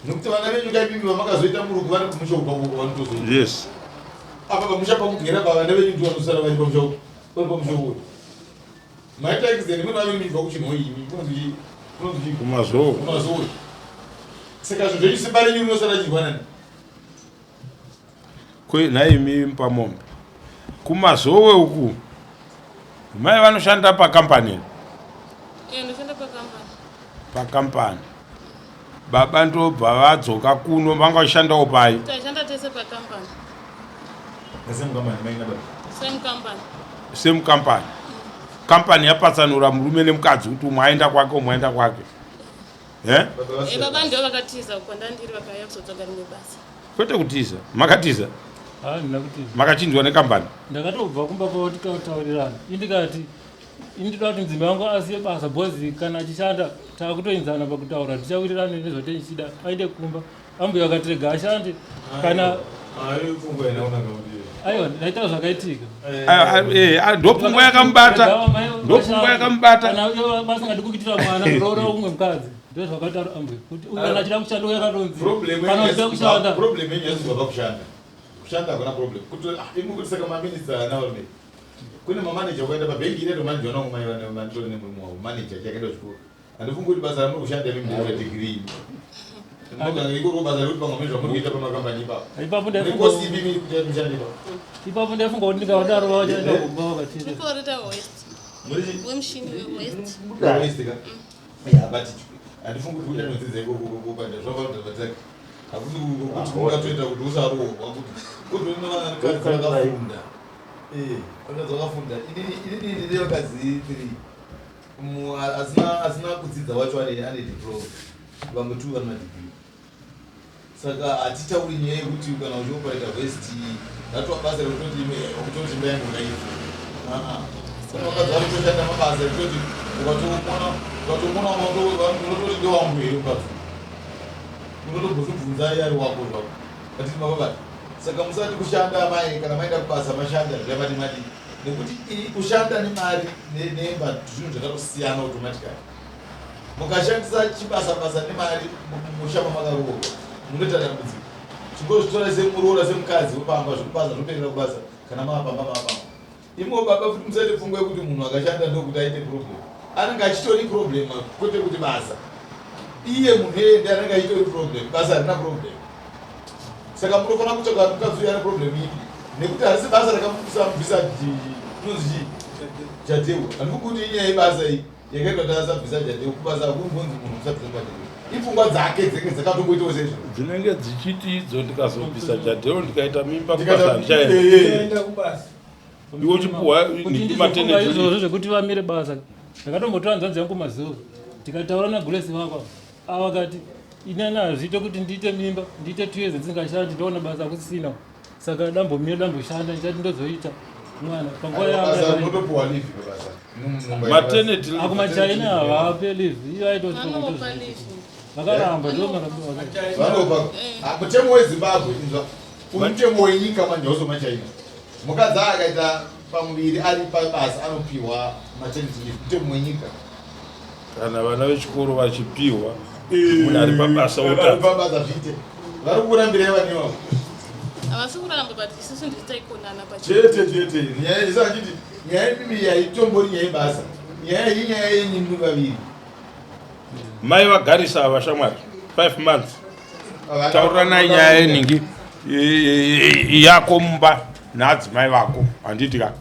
nekuti vana venyu kaimimi vamakazoita muruku vari kumusha uko vanotozoita yes apa pamusha pamugera pa vana venyu ndivo vanosara vari pamusha uko vari pamusha uko maita accident muri vaviri muchibva kuchinhoyi imi kunonzi kunonzi kumazowe kumazowe saka zvinhu zvenyu simba renyu rinosara chirwanani Ko nhaimi pamombe kumazowe uku mai vanoshanda pakampani Eh, ndoshanda pakampani. Pakampani. Baba ndobva vadzoka kuno vanga vachishandawo pai? Taishanda tese pakampani. Same company, mai nababa. Same company. Same company. Company yapatsanura murume nemukadzi kuti umwe aenda kwake umwe aenda kwake. Eh? Eh, baba ndivo vakatiza kwandandiri vakauya kuzotsvaga rimwe basa. Kwete kutiza. Makatiza? Handina kutiza. Makachinjwa nekambani? Ndakatobva kumba kwavo tikataurirana. Indikati ini ndoda kuti mudzimai wangu asiye basa bhozi kana achishanda takutoinzana pakutaura tichawirirana nezvateichida aende kumba. Ambuya vakati rega ashande kana aiwa ndaita zvakaitika. Ndopfungwa yakamubata. Ndopfungwa yakamubata. Kana basa ngadi kuitira mwana kuroora umwe mukadzi. Ndozvakataura ambuya kuti uyu kana achida kushanda uya akatonzi kana uchida kushanda problem yenyu yazobva pakushanda. Kushanda hakuna problem. Kuti ah, imi kuti saka maminista ana varume. Kune mamanager kuenda pabhengi ine tomanager vanongo mai vane vanditori nemurume wavo manager chakaenda kuchikoro. Handifungi kuti basa ramuri kushanda imi ndere degree. Munoganga ikoko basa rekuti pamwe mune zvamuri kuita pamakambani ipapo. Ipapo ndaifunga Nekosi ipi imi kuti mushande ipapo. Ipapo ndaifunga kuti ndikadaro vachaenda kumba vakatira. Tiri waste. Muri Wemushini wewaste. waste ka? Yeah, but handifungi kuti kuda nodzidza ikoko kupanda zvakaita hakusi kuti ungatoita kuti usaroorwa kuti kutoona vakadzi vakafunda eh vakadzi vakafunda inini inini ndine vakadzi three asina asina kudzidza wacho ane ane diploma vamwe two vane madegree Saka hatitauri nyaya yekuti kana uchioperata waste ratova basa rekutoti kutoti imba yangu ngaife. Aa. Kuna vakadzi vari kutoshanda mabasa ekutoti ukatomuona ukatomuona unototi ndewangu here mukadzi. Unotobvozvibvunza iye ari wako zvako. Hatiti mababata. Saka musati kushanda amai kana maenda kubasa mashanda zviya mati madii. Nekuti kushanda nemari nemba zvinhu zvakatosiyana automatically. Mukashandisa chibasa basa nemari mumusha mamakaroorwa munoita dambudziko. Chingozvitorai semuroora semukadzi wepamba zvekubasa zvoperera kubasa kana mava pamba mava pamba. Imowo baba futi musaite pfungwa yekuti munhu akashanda ndokuti aite problem. Anenge achitori problem kwete kuti basa. Iye munhu iyeye ndiye anenge achitori problem basa harina problem. Saka munofanira kutsvaga kuti mukadzi uyu ane problem ipi nekuti harisi basa rakamusabvisa inonzi chii jadeu. Handifungi kuti inyaya yebasa iyi. Yakaitwa tasabvisa jadeu kubasa hakumbonzi munhu usabvisa jadeu ipfungwa dzake dzinenge dzakatomboitawo seizvo dzinenge dzichiti idzo ndikazobvisa jadeu ndikaita mimba kubasa handichaenda iwe uchipuhwa mateneti izvozvo zvekuti vamire basa ndakatombotora hanzvadzi yangu mazuva tikataura nagulesi vako ava vakati inani hazviite kuti ndiite mimba ndiite 2 years ndisingashandi ndoona basa kusisina saka dambomira damboshanda ndichati ndozoita mwana panguva yaanotopuwa leave pabasa maternity akumachina havape leave iyo Vanopa leave. vakaramba ndo vanopa Ah, mutemo wezimbabwe inzwa uyu mutemo wenyika manje hausi wemachaina mukadzi akaita pamuviri ari pabasa anopiwa maternity leave mutemo wenyika Kana vana vechikoro vachipiwa munhu ari pabasa otadza. Pabasa zviite. Vari kukurambirai vana ivavo. Havasi kuramba but isusu nditi taikonana pa Chete chete. Nyaya isa achiti nyaya mimi yaitombori nyaya yebasa. Nyaya iyi nyaya yenyu muri vaviri. Mai vagarisa ava shamwari 5 months. Tauranai nyaya yeningi yako mumba naadzimai vako handiti ka.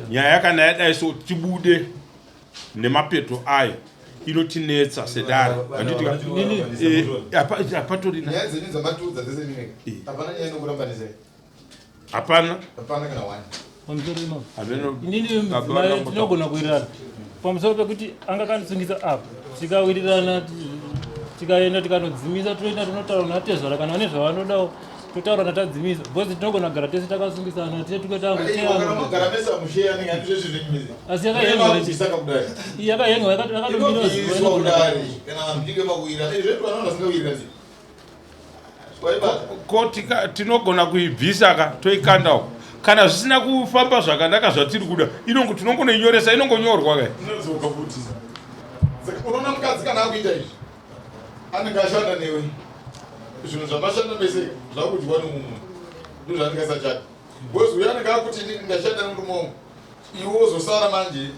Nyaya kana yadai so tibude nemapeto ayo inotinetsa sedare handiti eh, hapatorina nyaya dzenyu dzamatiudza dzese mimeka eh. hapana nyaya inokurambanisai hapana hapana kana one pamusoro imapo inini mudzimai tinogona kuwirirana pamusoro pekuti anga kandisungisa apa tikawirirana tikaenda tikanodzimisa toenda tinotaura natezvara kana vane zvavanodawo. Totaura natadzimisa because tinogona kugara tese takasungisana tine tuketango. Asi yakahenwa yakatomira. Ko tinogona kuibvisa ka toikanda uko kana zvisina kufamba zvakanaka zvatiri kuda inongo tinongonoinyoresa inongonyorwa ka. Inodzoka futi. Saka unoona mukadzi kana akuita izvi anenge ashanda newe zvinhu zvamashanda mese zvakudyiwa nemumwe ndozvaanenge asachada because uyo anenge akuti inini ndashanda nemurume wangu iwe wozosara manje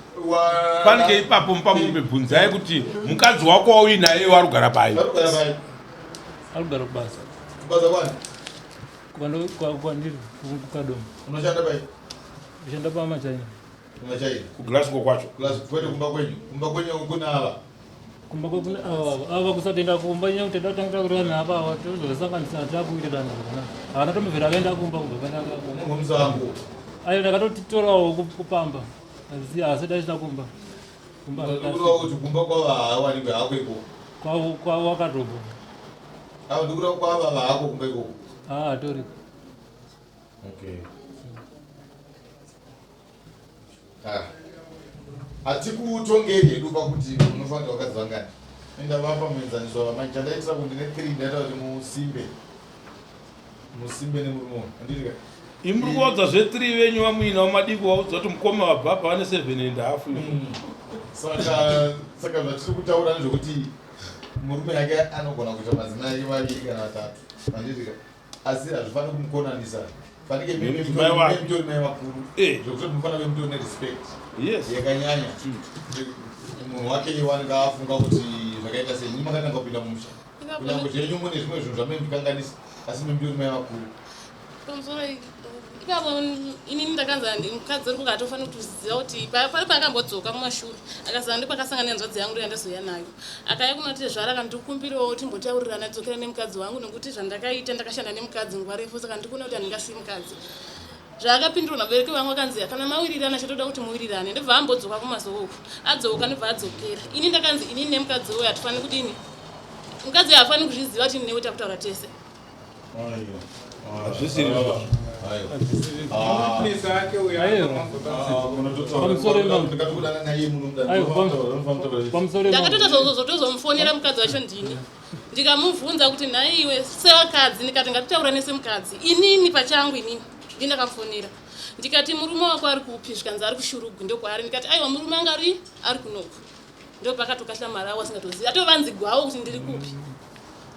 Panike ipapo mupamombe bvunzai kuti mukadzi wako wauinaye warugara pai. Varikugara pai? Arikugara kubasa. Kubasa kwani? Kwandiri kuKadoma. Unoshanda pai? Kushanda pamachaina. Kumachaina. KuGlasgow kwacho. Glasgow kwete kumba kwenyu. Kumba kwenyu kuna ava. Kumba kwekune ava ava kusatenda kumba nyaya kuti tanga takurirana apa ava tozosanganisana takuwirirana zvakanaka. Havana tombobvira akaenda kumba kubva pandaka. Munhu wemusango. Ayo ndakatotorawo kupamba. Asi asi dai kumba. Kumba Ndikureva kuti kumba kwava haawanikwe hako ikoko. Kwavo kwavo wakatobva. Avo ndikureva kwava hako kumba ikoko. Ah atori. Okay. Ah. Hatikutongeri hedu pakuti unofanira vakadzi vangani. Ndavapa muenzaniso wavamai chandaitira kuti ndine 3 ndaita kuti musimbe. Musimbe nemurume uyu. Handiti ka? Imi muri kuvaudza zve3 venyu vamuinawo madiki vaudza kuti mukoma vabva apa vane 7 and half. Saka saka zvatiri kutaura ndezvekuti murume yake anogona kuita madzimai ake vaviri kana vatatu. Handiti ka? Asi hazvifaniri kumukonanisa. Fanike Nemudzimai wake. mutori mai vakuru. Zvekuti munofanira kuve mutori nerespect. Yakanyanya. Munhu wake iye wanenge afunga kuti zvakaita sei. Imi makatanga kupinda mumusha. Kunyangwe zvenyu mune zvimwe zvinhu zvamunokanganisa asi imi mutori mai vakuru. Pamusoro ipapo inini ndakanzi mukadzi uri kungatofanira kutoziva kuti pari paakambodzoka mumashure akazana ndopakasangana nehanzvadzi yangu ndoyandazouya nayo akauya kunotezvara akandikumbirawo timbotaurirana dzokera nemukadzi wangu nekuti zvandakaita ndakashanda nemukadzi nguva refu saka ndikuona kuti handingasiyi mukadzi. Zvaakapindurwa nabereki vangu akanzi kana mawirirana chatoda kuti muwirirane ndobva ambodzoka kumazuva uku adzoka ndobva adzokera ini ndakanzi inini nemukadzi uyu hatifaniri kudini mukadzi uyu haafaniri kuzviziva kuti newe takutaura tese. Hazvisiri izvozvo. Witness ake uyo Ndakatoita zvotozomufonera mukadzi wacho ndini ndikamubvunza kuti nhai iwe sevakadzi ndikati ngatitaura nesemukadzi inini pachangu inini ndini ndakamufonera ndikati murume wako ari kupi zvikanzi ari kuShurugwi ndokwaari ndikati aiwa murume anga ari ari kunoku ndopakatokahlamara awo asingatozivi atovanzigwawo kuti ndiri kupi.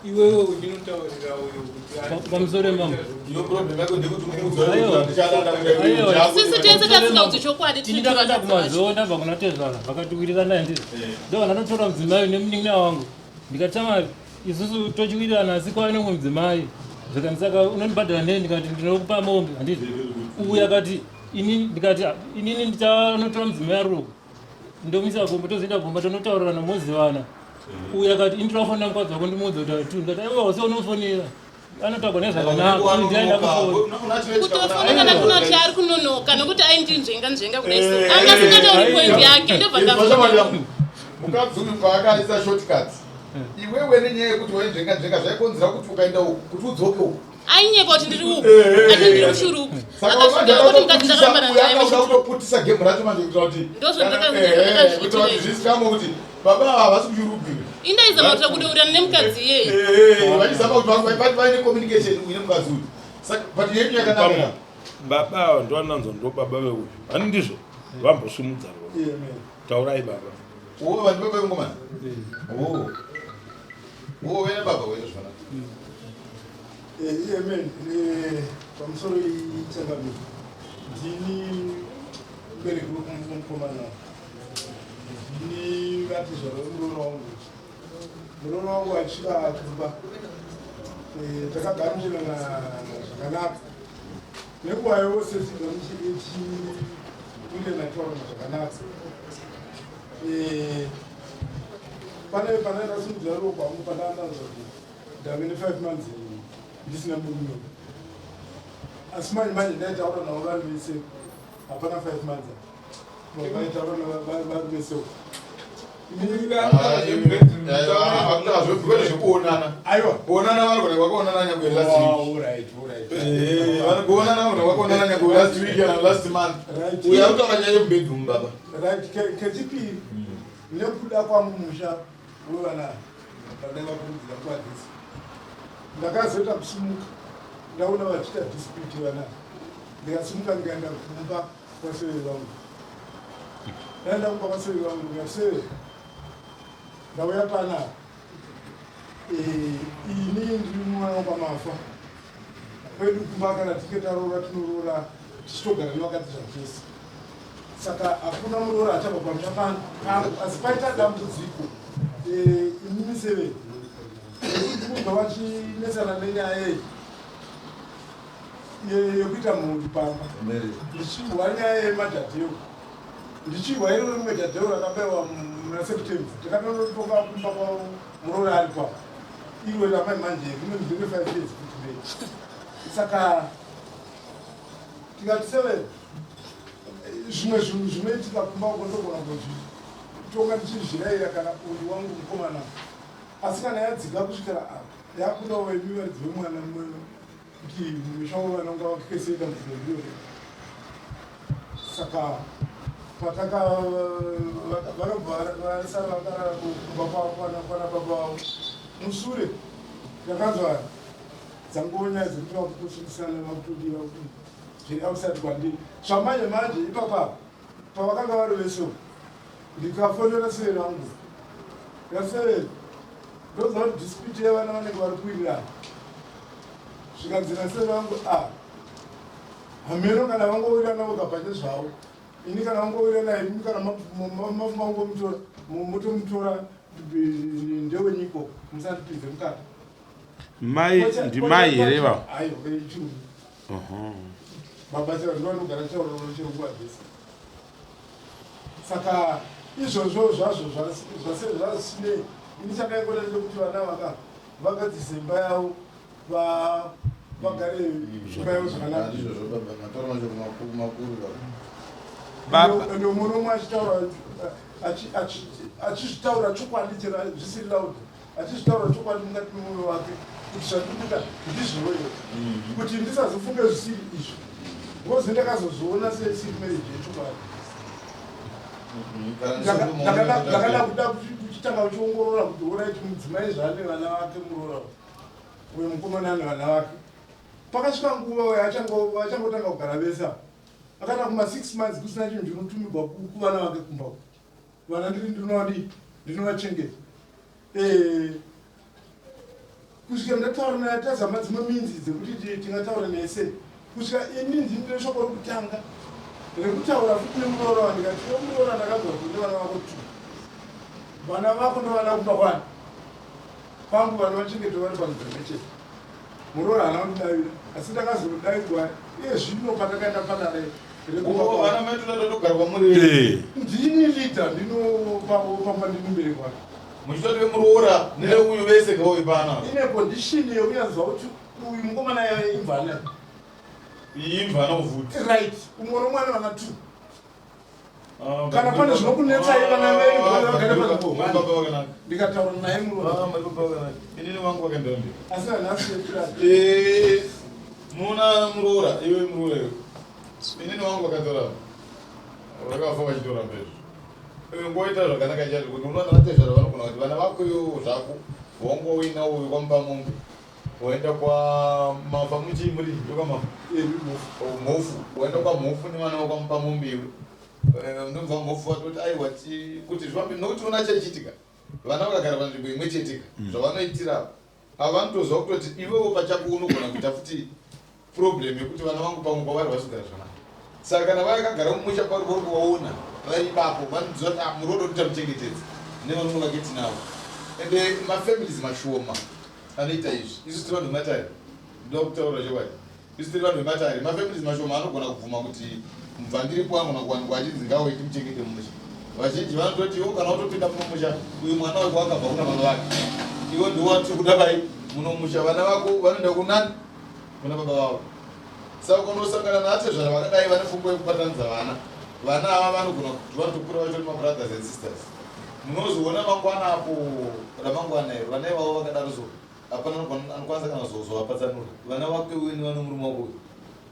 Iwewe uchinotaurira uyo kuti Pamusoro mambo. Iyo problem yako ndekuti umuudza kuti handichada Aiwa. Sisi tese tasingaudzi chokwadi. Ini Tiri ndakaenda vakadzi vacho. kumazuva ndabva kuna tezvara vakatiwirirana ndizvo. Ndobva ndanotora mudzimai nemunin'ina wangu ndikati shamwari isusu tochiwirirana asi kwave nemumwe mudzimai zvikanzi saka unondibhadhara nei ndikati ndinokupa mombe handizvo uyu akati inini ndikati "Ah, inini ndichanotora mudzimai ari uku ndomisa gomba tozoenda gomba tonotaurirana mozivana uyu akati ini ndinofonera mukadzi wako ndimuudze kuti atu ndikati aiwa usi unofonera anotaurwa nezvakanaka ini ndiaenda kufona. Kutofona kana kunoti ari kunonoka nokuti aindinzvenga nzvenga kudai so anga asingatauri point yake ndobva ndafonera. Mukadzi uyu paakaisa shortcut iwewe nenyaya yekuti wainzvenga nzvenga zvaikonzera kuti ukaenda uku kuti udzoke uku. Ainyepa kuti ndiri uku ati ndiri kuShurugwi. Saka akasvika kuti mukadzi ndakarambana naye uda kutoputisa game racho manje kuitira kuti Ndozvo kuitira kuti zvizikamwe kuti baba ava havasi kuShurugwi. Indaizama kuti kudeurana nemukadzi iyeye. Vachizama kuti vaine communication uine mukadzi uyu. Saka but yenyu yakanaka. Baba ava ndovananzwa ndo baba veuyu. Hani ndizvo vambosumudza rwo. Taurai baba. Uwo vanhu baba vengomana. Oh. Uwo wena baba wena zvakanaka. Amen. Pamusoro ichangamire ndini mubereki wemukomana ndini vati zvaro muroora wangu muroora wangu achisvika kumba takagamuchirana zvakanaka nenguva yose tichiwirirana taurana zvakanaka. Pane pane ndasimudzira ruoko hangu pandandanzwa kuti ndave ne5 months ndisina murume asi manje manje ndaitaura navo vari vese hapana 5 months vaitaura vari vese. Kwete zvekuonana. Aiwa. Kuonana vanogona vakaonana nyangwe last week. Oh, all right, all right. Eh, vanokuonana vanogona vakaonana nyangwe last week kana last month. Right. Uya kutaura nyaya yemubedroom baba. Right, kechipiri nekuda kwangu musha wevana vandaivakurudzira nguva dzese ndakazoita kusimuka ndaona vachiita dispute vana ndikasimuka ndikaenda kumba kwaseveri vangu ndaenda kumba kwaseveri vangu ndikati severi ndauya panapa ini ndiri mwana wapamafa kwedu kumba kana tinge taroora tinoroora tichitogara nevakadzi zvachese saka hakuna muroora achabva pamusha pangu asi paita dambudziko inini severi nekuti kubva vachinesana nenyaya iyi yekuita mhuri pamba ndichihwa nyaya yemajadheo ndichihwa iroro rimwe jadheo rakabaiwa muna September takatonotoka kumba kwavo muroora ari kwavo iro ramai manje rinonzi rine 5 years kuti mberi saka tikati severi zvimwe zvinhu zvinoitika kumba uko ndogona kuzvitonga ndichizvirayira kana uyu wangu mukomana asi kana yadzika kusvikira apa yakudawo imi varidzi vemwana kuti musha wevana ungavakese dambudziko ndiro saka pataka vanobva vasara vakarara kumba kwana baba vavo musure takanzwa dzangova nyaya dzekuti vakutosungisana vakutodiwa kuti zviri outside kwandiri zvamanje manje ipapa pavakanga vari vese ndikafonera severi vangu ndikati ndoziva kuti dispute yevana vanenge vari kuwirirana zvikanzi naseveri vangu a hameno kana vangowirirana voga pache zvavo ini kana vangowirirana imi kana mangomutora motomutora ndewenyiko musandipinze mukati Mai ndimai here vavo? Aiwa, vechirume baba chero ndovanogara chauroro chero nguva dzese saka izvozvo zvazvo zvazvisinei ini chandaingoda ndekuti vana vaka vagadzise imba yavo vagare imba yavo zvakanaka. Ndizvozvo baba, mataura mashoko makuru makuru baba. Baba. Ende umwe nomwe achitaura achizvitaura chokwadi chero zvisiri loud achizvitaura chokwadi mukati memwoyo wake kuti zvandikuita ndizvowo here kuti ndisazofunge zvisiri izvo because ndakazozviona seisiri marriage yechokwadi. Ndakada kuda kuchitanga kuchiongorora kuti alright mudzimai zvaane vana vake muroora uyo mukomana ane vana vake pakasvika nguva uyo achangotanga kugara vese apa akana kuma 6 months kusina chinhu chinotumigwa kuvana vake kumba uko vana ndiri ndinovadii ndinovachengeta kusvika ndataura naye tazama dzimwe minzi dzekuti tingataura naye sei kusvika ini ndine shoko rekutanga rekutaura futi nemuroora wandikati iwe muroora ndakanzwa kuti une vana vako two vana vako ndovana kumba kwani kwangu vana vachengete vari panzvimbo chete muroora haana kundidavira asi ndakazodairwa iye zvino patakaenda padare rekumba Oh, kwavo. vana mai toda totogara kwamuri. Ndini leader ndinopamba ndini mberi kwake. Muchitoti vemuroora neuyu vese ngauyu pana. Ine condition yekunyanzwa kuti uyu mukomana imvana. Iyi imvana uvuti. Right, umwe nomwana vana two. Kana pane zvinokunetsai vana venyu vagare panzvimbo. Baba vakanaka. Ndikataura naye muroora. Ah, muri baba vakanaka. Inini wangu vakaenda mberi. Asi nanhasi Eh, muna muroora, iwe muroora iwe. Inini wangu vakatora. Vakafa vachitora mberi. Iwe ngoita zvakanaka chaizvo kuti unoona vatezvara vanogona kuti vana vako iwewo zvako wangoina uyu kwamupa mombe waenda kwamafa muchii muri ndokwamafa mhofu waenda kwamhofu nevana vakwamupa mombe iwe ndobva mhofu vatoti aiwa kuti zvifambe nokuti ona chaichiitika vana vakagara panzvimbo imwe chete zvavanoitira ava vanotoziva kutoti iwewo pachako unogona kuita futi problem yekuti vana vangu pamwe kwavari vasogara zvakanaka saka kana vakagara mumusha pari vari kuvaona vari ipapo vanoziva kuti murodo tichamuchengetedza nevarume vake tinavo ende mafamilies mashoma anoita izvi isu tiri vanhu vematare ndoda kutaura chokwadi isu tiri vanhu vematare mafamilies mashoma anogona kubvuma kuti mubvandiripo anogona kuwanikwa achinzi ngauye timuchengete mumusha vazhinji vanototi iwo kana utopinda munomusha uyu mwana wako wakabva kuna baba vake iwe ndiwatiri kuda pai munomusha vana vako vanoenda kunani kuna baba vavo saka unosangana naatezvara vakadai vane pfungwa yekubatanidza vana vana ava vanogona kuti vanotokura vachitori mabrothers and sisters. Munozoona mangwana apo ramangwana iro vana ivavo vakadaro so hapana anokwanisa kana kuzovapatsanura. Vana vako iwe nevana murume wako uyu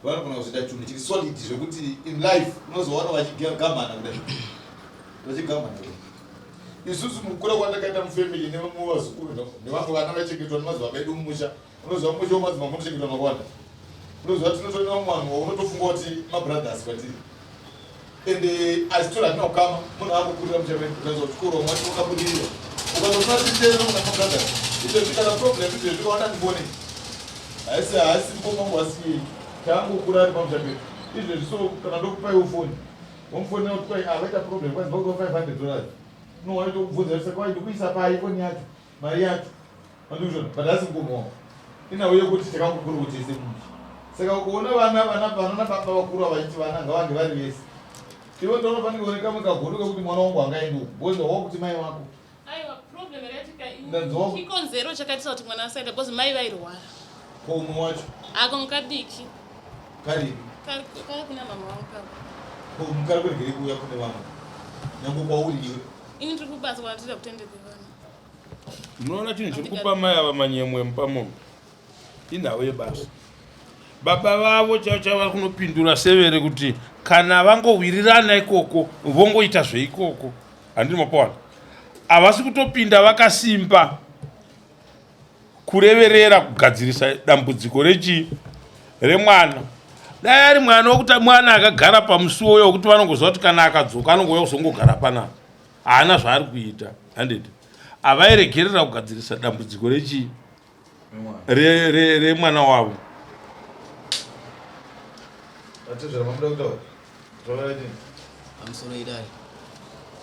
vanogona kuzoita chinhu chiri solid zvekuti in life unozoona vachigamana kudai vachigamana kudai. Isusu mukukura kwandakaita mufamily nemuvazukuru nevamwe vana vaichengetwa nemadzibaba edu mumusha unoziva musha wemadzimambo unochengetwa makawanda unoziva tinotoona vamwe vanhu waunotofunga kuti mabrothers kwatiri ende asi tora hatina kukama munhu akukurira musha medu ukaza kuchikoro vamwe vacho vakabudirira ukatoona titero kuna mabrothers izvezvi kana problem izvezvi kawana ndibone haisi haasi mukoma wangu asiyei taangokura ari pamusha pedu izvezvi so kana ndokupaiwo foni womufonera kuti kwai avaita ah, problem kwanzi vakupa 500 dollars no waitokubvunza saka waindikuisa pai foni yacho mari yacho Andikuzvona but asi mukoma wangu inhau yekuti takangokura kuti tese musha saka ukuona vana vana vana nababa vakuru vachiti vana ngavange vari vese iwe ndaunofanira kuone kamwe kagodo kekuti mwana wangu angaendi uku because wakuti mai wako aiwa problem yakaitika chikonzero chakaitisa kuti mwana asaenda because mai vairwara ko umwe wacho ako mukadiki karipi kari kuna mama wangu kako ko mukari kuregerei kuuya kune vamwe nyange kwauri iwe ini ndiri kubasa kwandiri kutendedze vana Munoona chinhu chiri kupa mai ava manyemwe mupamombe inhau yebasa. Baba vavo chaivo chaivo vari kunopindura severe kuti kana vangowirirana ikoko vongoita zveikoko. Handini mapawana. Havasi kutopinda vakasimba kureverera kugadzirisa dambudziko rechii remwana. Dai ari mwana wekuti mwana akagara pamusuwo uyo wekuti vanongoziva kuti kana akadzoka anongouya kuzongogara panapa. Haana zvaari kuita handiti havairegerera kugadzirisa dambudziko rechii remwana wavo. Pamusoro idare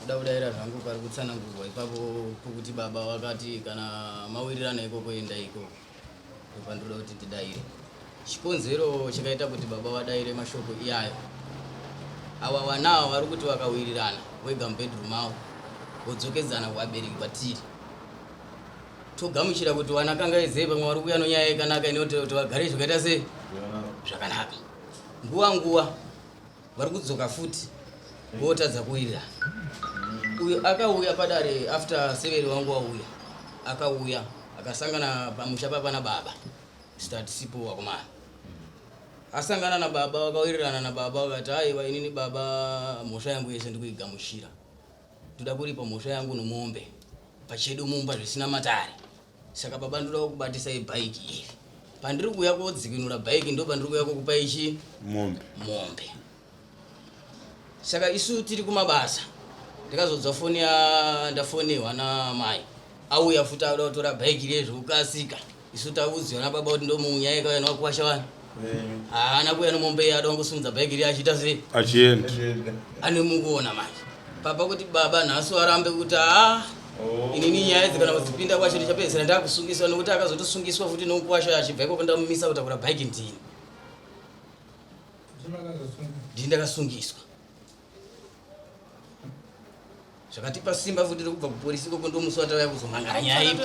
kuda kudaira zvangu pari kutsanangurwa ipapo pokuti baba vakati kana mawirirana ikoko enda ikoko ndopandoda kuti ndidaire. Chikonzero chakaita kuti baba vadaire mashoko iyayo ava vana ava vari kuti vakawirirana wega mubedroom mavo vodzokedzana kuvabereki kwatiri togamuchira kuti vana kangaidzei pamwe vari kuuya nonyaya yakanaka inoti kuti vagare zvakaita sei zvakanaka nguva nguva vari kudzoka futi votadza kuwirirana uyo akauya padare after severi wangu wauya akauya akasangana pamusha papana baba zita tisipo wakomana asangana nababa vakawirirana nababa vakati aiwa inini baba mhosva yangu yese ndikuigamuchira ndoda kuripa mhosva yangu nomombe pachedu mumba zvisina matare saka baba ndoda kukubatisai bhaiki iri pandiri kuuya kodzikinura bhaiki ndo pandiri kuuya kokupa ichi mombe mombe Saka isu tiri kumabasa ndikazodzwa foni ya ndafonerwa namai auya futi auda kutora bhaiki riye zvekukasika isu taudziwa nababa kuti ndomunyaya ikauya nevakuwasha vanhu haana kuuya nemombe iye ada kungosumudza bhaiki riye achiita sei achienda ane mukuona manje papa kuti baba nhasi warambe kuti haa oh. inini nyaya idzi kana kudzipinda kwacho ndichapedzisira ndakusungiswa nekuti akazotosungiswa futi nomukuwasha achibva ikoko ndamumisa kutakura bhaiki ndini Ndini ndakasungiswa. Zvakatipa simba futi rekubva kupolisi ikoko ndomusi watauya kuzomangara nyaya iyi.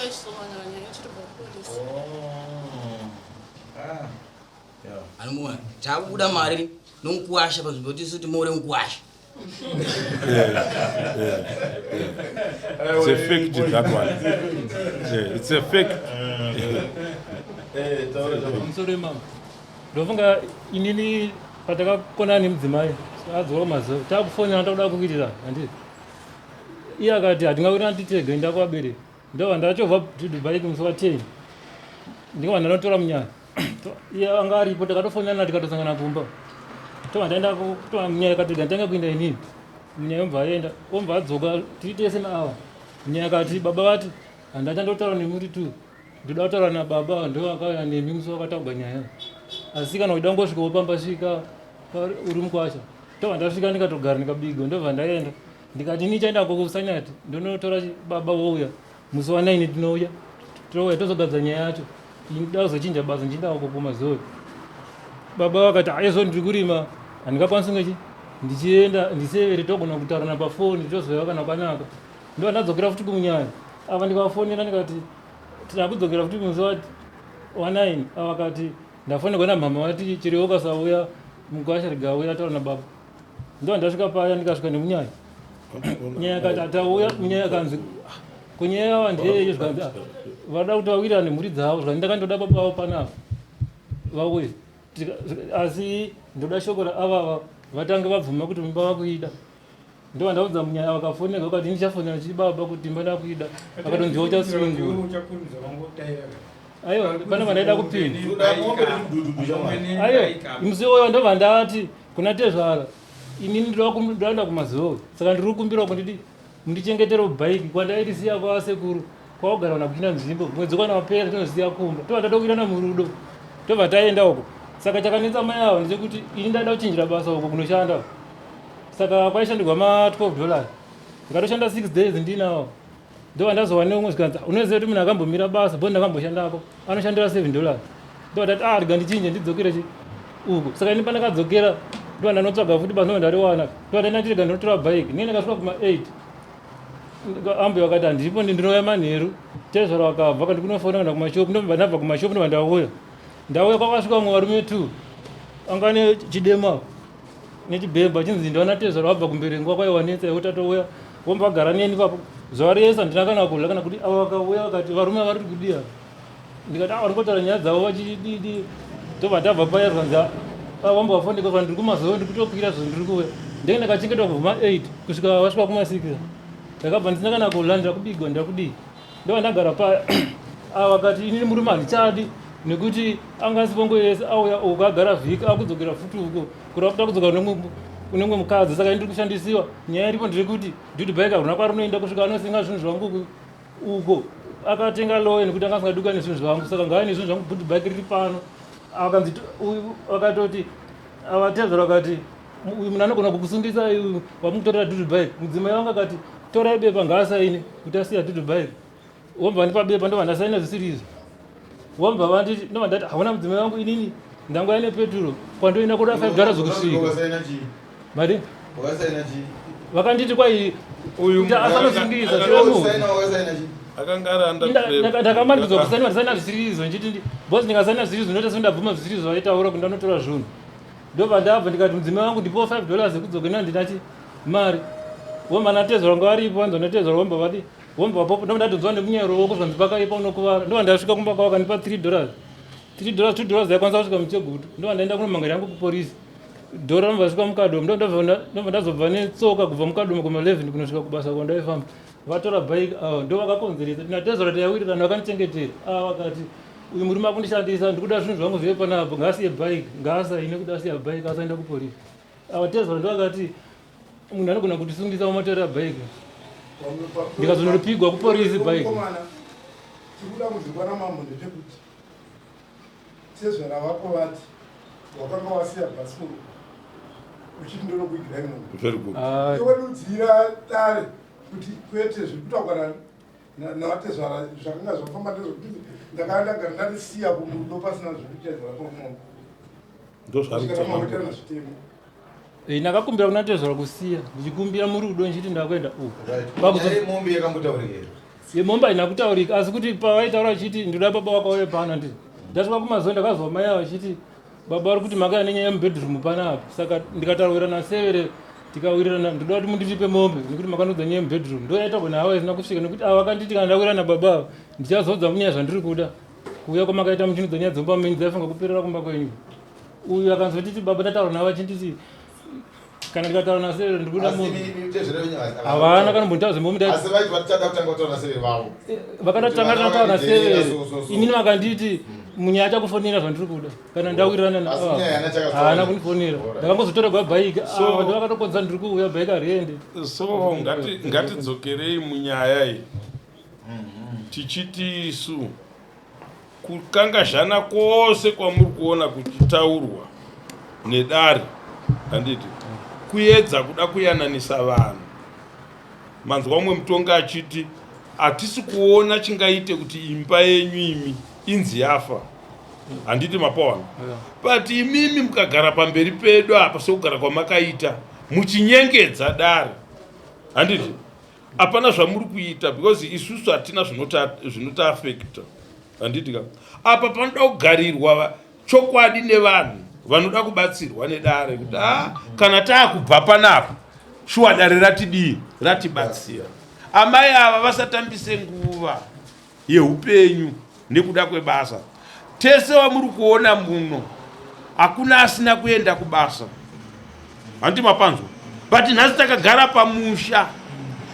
Anomuona takubuda mari nomukuwasha panzvimbo yekuti isu timore mukuwasha. It's a fact that one. Yeah, it's a fact. Pamusoro imama. Ndofunga inini patakakonana nemudzimai adzoka mazuva takufonera takuda kuwirirana handiti iye akati hatingawirirana titega enda kuvabereki ndobva ndachovha dubai musi wa 10 ndikabva ndanotora munyaya iye anga aripo takatofonana tikatosangana kumba tobva ndaenda tobva munyaya akati nditanga kuenda inini munyaya obva aenda obva adzoka tiri tese naawa munyaya akati baba vati handachandotaura nemuri tu Ndoda kutaura nababa ndovakauya nemi musi wakataugwa nyaya asi kana uchida kungosvika wopamba svika uri mukwasha ndobva ndasvika ndikatogara ndikabigwa ndobva ndaenda ndikati ini chaenda kusanyati ndonotora baba vouya musi wa 9 tinouya touya tozogadza nyaya yacho ndoda kuzochinja basa ndichienda uko kumazoe baba vakati aizvo ndiri kurima handingakwanisi kunge ndichienda ndisevere togona kutaurana pafoni tozouya kana kwanaka ndobva ndadzokera futi kumunyaya ava ndikavafonera ndikati Takudzokera futi musi wa 9 avakati ndafonerwa namhamha vati chero ukasauya mukwasha rega auya ataura nababa. Ndo ndasvika paya ndikasvika nemunyaya. Nyaya yakati atauya nyaya yakanzi kunyaya yava ndeyeye zvikanzi ah, vada kuti vawirirane mhuri dzavo zvikanzi ndakandoda baba vavo panapa vauye asi ndoda shoko raavava vatange vabvuma kuti mimba vakuida ndova ndaudza munyaya vakafonera vakati ndichafonera chibaba kuti imba ndakuida vakatonzi uchasunungura aiwa pane vandaida kupinda aiwa musi uyo ndobva ndati kuna tezvara inini ndoda kumazowe saka ndiri kukumbira kundidi mundichengetere bhaiki kwandairisiya kwasekuru kwakugara kana kuchina nzvimbo mwedzi kwana wapera tinosiya kumba tobva tatokwirana murudo tobva taenda uko saka chakanetsa mai avo ndechekuti ini ndaida kuchinjira basa uko kunoshanda saka kwaishandirwa ma 12 dollars ndikatoshanda 6 days ndinawo ndobva ndazova neumwe zvikanzi unoziva kuti munhu akambomira basa bo ndakamboshandako anoshandira 7 dollars ndobva ndati ah rega ndichinje ndidzokere chi uko saka ini pandakadzokera ndobva ndanotsvaga futi basa ndobva ndariwana ndobva ndaenda ndirega ndinotora bike ndinge ndakasvika kuma 8 ambuya vakati handipo ndinouya manheru tezvara vakabva kandi kunofona kana kumashopu ndobva ndabva kumashopu ndobva ndauya ndauya kwakasvika vamwe varume two anga nechidema nechibhebha chinzi ndaona tezvara vabva kumberengo kwaiwanetsa yekuti atouya vomba vagara neni ipapo zuva rese handina kana kudya kana kuti avo vakauya vakati varume vari kudiya ndikati ah, vari kutaura nyaya dzavo vachididi tobva tabva paya zvanzi ah, vamba vafondeka fa ndiri kumazoe ndiri kutokwira zvo ndiri kuuya ndenge ndakachengetwa kubva ma8 kusvika vasvika kuma6 ndakabva ndisina kana kudya ndakubigwa ndakudii ndobva ndagara paya ava vakati inini murume handichadi nekuti anga asibongo yese auya uko agara vhiki akudzokera futi uko kureva kuti akudzoka kune mumwe mukadzi saka ndiri kushandisiwa nyaya iripo ndiri duty bike haruna kwarunoenda kusvika anosenga zvinhu zvangu uko akatenga loya nekuti anga asingaduka nezvinhu zvangu saka ngaave nezvinhu zvangu duty bike riri pano akanzi akatoti avatezvara akati uyu munhu anogona kukusungisa wamukutorera duty bike mudzimai wangu akati torai bepa ngaasaine kuti asiya duty bike wobva vandipa bepa ndobva ndasaina zvisiri izvo wobva vanditi ndobva ndati hauna mudzimai wangu inini ndanguya nepeturo kwandoenda kuda 5 dollars kusvika mari vakanditi kwai asanosungisa ndakamanikidzwa kusaina ndisaina zvisiri izvo ndichiti bcause ndikasaina zvisiri izvo ndoita sendabvuma zvisiri izvo vaitaura kuti ndanotora zvinhu ndobva ndabva ndikati mudzimai wangu ndipowo 5 dollars ekudzoka ina ndinati mari womba natezvara vanga varipo vanzi vanatezvara womba vati womba vapopo ndobva ndatonzwa nemunyaya ruoko zvanzi pakaipa unokuvara ndobva ndasvika kumba kwavo vakandipa 3 dollars 3 dollars 2 dollars yaikwanisa kusvika muchegutu ndobva ndaenda kunomangara yangu kupolisi dhora ndobva svika mukadomo ndobva ndazobva netsoka kubva mukadomo kuma 11 kunosvika kubasa kwandaifamba vatora bike ava ndo vakakonzeresa natezvara tayawirirana vakandichengetera ava vakati uyu murume akundishandisa ndikuda zvinhu zvangu zvive panapo ngaasiye bike ngaasaine kuda asiya bike asaenda kupolisi ava tezvara ndo vakati munhu anogona kutisungisa wamatorera bike ndikazonoripigwa kupolisi bike chikuda kuzikwa namambo ndechekuti tezvara vako vati wakanga wasiya bhasikoro uchiti ndonokuigirai munhu ah. iwe dudzira dare kuti kwete zviri kutaurwa navatezvara zvakanga zvafamba ndezvekuti ndakanga ndagara ndarisiya kumurudo pasina zvekutezvara pamuno ndozvaritema zvitemo Eh, ndakakumbira kuna tezvara kusiya ndichikumbira murudo ndichiti ndakuenda uku yemombe haina kutaurika asi kuti pavaitaura vachiti ndoda baba vakauye pano ndii ndasvika kumazuva ndakazwa mai ava vachiti baba vari kuti makaya nenyaya yemubedroom panapa saka ndikataurira nasevere tikawirirana ndoda kuti munditipe mombe nekuti makandiudza nyaya yemubedroom ndo yaitaurwa naavo isina kusvika nekuti ava vakanditi kana ndawirirana baba ava ndichazodza munyaya zvandiri kuda kuuya kwamakaita muchinudza nyaya dzomba menyu dzaifanira kuperera kumba kwenyu uyu akanzotiti baba ndataura navo achinditi kana ndikataura nasevere ndikuda havana kana mbonitaura zvembomudaivakatotanga tataura nasevere inini vakanditi munyaya achakufonera zvandiri kuda kana ndawirirana haana kundifonera ndakangozotorerwa bhaiki ava ndovakatokonza ndiri kuuya bhaiki hariende so ngatidzokerei munyaya iyi tichiti isu Kukangazhana kwose kwamuri kuona kuchitaurwa nedare handiti kuedza kuda kuyananisa vanhu. Manzwa umwe mutongi achiti hatisi kuona chingaite kuti imba yenyu imi inzi yafa handiti mapaona but imimi mukagara pamberi pedu apa sekugara kwamakaita muchinyengedza dare handiti hapana zvamuri kuita because isusu hatina zvinotiafecta handiti ka apa panoda kugarirwa chokwadi nevanhu vanoda kubatsirwa nedare kuti a ah, kana taakubva panapa Shuwa dare ratidii? Ratibatsira. Amai ava vasatambise nguva yeupenyu nekuda kwebasa. Tese vamuri kuona muno hakuna asina kuenda kubasa. Hanti mapanzwa? But nhasi takagara pamusha.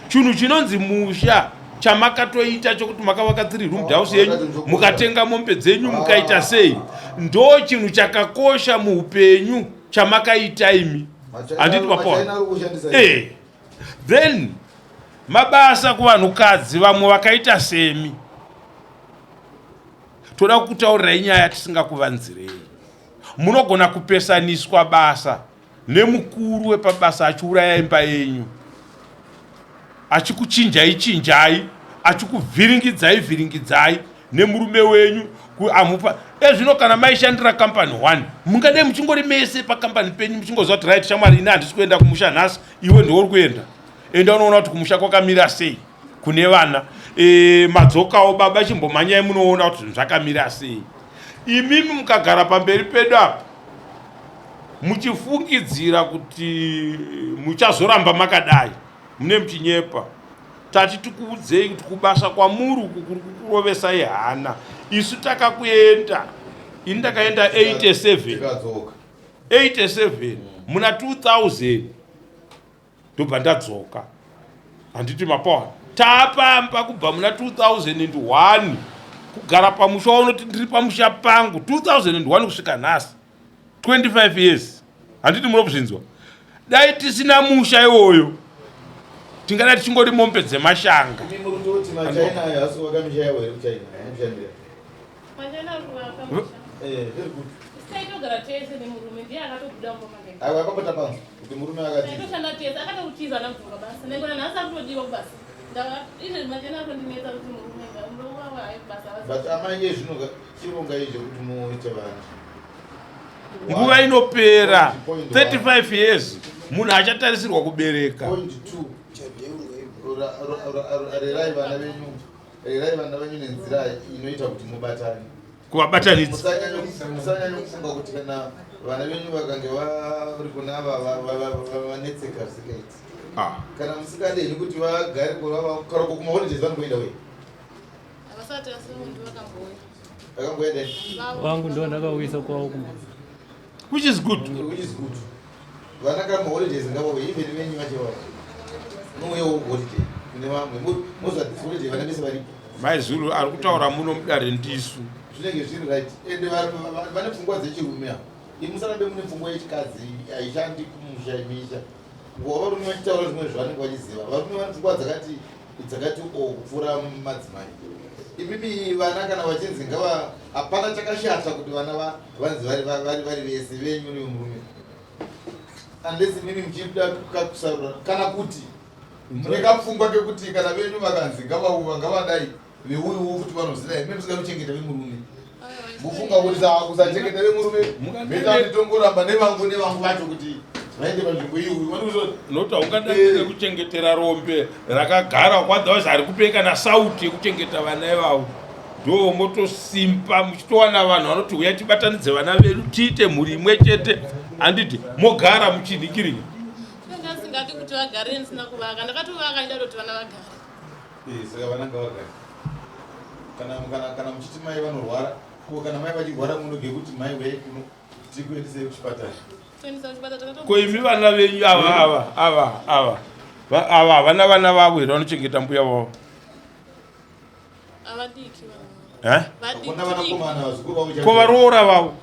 Chinhu chinonzi musha chamakatoita chokuti makavaka 3 room house yenyu mukatenga mombe dzenyu mukaita sei ndo chinhu chakakosha muupenyu chamakaita imi handiti papoa eh. Then mabasa kuvanhukadzi vamwe vakaita semi toda kukutaurirai nyaya tisingakuvanzirei munogona kupesaniswa basa nemukuru wepabasa achiuraya imba yenyu achikuchinjai chinjai achikuvhiringidzai vhiringidzai nemurume wenyu amupa ezvino kana maishandira company one mungadai muchingori mese pacompany penyu muchingoziva kuti right shamwari ini handisi kuenda kumusha nhasi iwe ndiwe uri kuenda enda unoona kuti kumusha kwakamira sei kune vana e, madzokawo baba chimbomhanyai munoona kuti zvinhu zvakamira sei imimi mukagara pamberi pedu apa muchifungidzira kuti muchazoramba makadai mune muchinyepa tati tikuudzei kuti kubasa kwamuri uku kuri kukurovesai hana isu takakuenda ini ndakaenda 87 87 muna 2000 ndobva ndadzoka handiti mapower tapamba kubva muna 2001 kugara pamusha waunoti ndiri pamusha pangu 2001 kusvika nhasi 25 years handiti munokuzvinzwa dai tisina musha iwoyo tingada tichingori mombe dzemashanga But amai iye zvino chirongai zvekuti muite vana nguva inopera 35 years munhu achatarisirwa kubereka rerai vana venyu rerai vana venyu nenzira inoita kuti mubatane kuvabatanidza musanyanya kufunga kuti kana vana venyu vakange vari kuna vanetseka zvisikaiti ah. kana musikade henyu kuti vagare karoko kumaholidays vanokuenda wei Havasati asi vangu vakambouya. Vakamboenda? Vangu ndo ndakauisa kwavo kumba. Which is good. Which is good. Vana kama holidays ngavauye even venyu vacho vavo. Nouyawo holiday kune vamwe. Mozva this holiday vana vese varipo. Mai Zulu ari kutaura muno mudare ndisu. Zvinenge zviri right. Ende vane pfungwa dzechirume ava. Imi musarambe mune pfungwa yechikadzi haishandi kumusha imisha. Nguva varume vachitaura zvimwe zvavanenge vachiziva. Varume vane pfungwa dzakati dzakati o kupfuura madzimai imimi vana kana vachinzi ngava hapana chakashata kuti vana vanzi vari vese venyu nevemurume unless imimi muchida kusarura kana kuti mune kapfungwa kekuti kana venyu vakanzi ngavauva ngavadai veuyuwo futi vanoziva imi musingadi kuchengeta vemurume mufunga kuti kusachengeta vemurume meta nditongoramba nevangu nevangu vacho kuti vaende panzvimbo iyoyo nokuti haungadai eh. kuchengetera rombe rakagara kwadhawazi ari kupei kana sauti yekuchengeta vana ivavo ndo motosimba muchitowana vanhu vanoti huya tibatanidze vana vedu tiite mhuri imwe chete handiti mogara muchinhikirika ndasingadi kuti vagare ndisina kuvaka ndakatovaka ndida kuti vana vagare Eh, saka vana ngavagare kana kana kana muchiti mai vanorwara ko kana mai vachirwara munoge kuti mai wei kuno tikuendesei kuchipatara ko imi vana venyu ava ava ava ava ava havana vana vavo here vanochengeta mbuya vavo eh? ko varoora vavo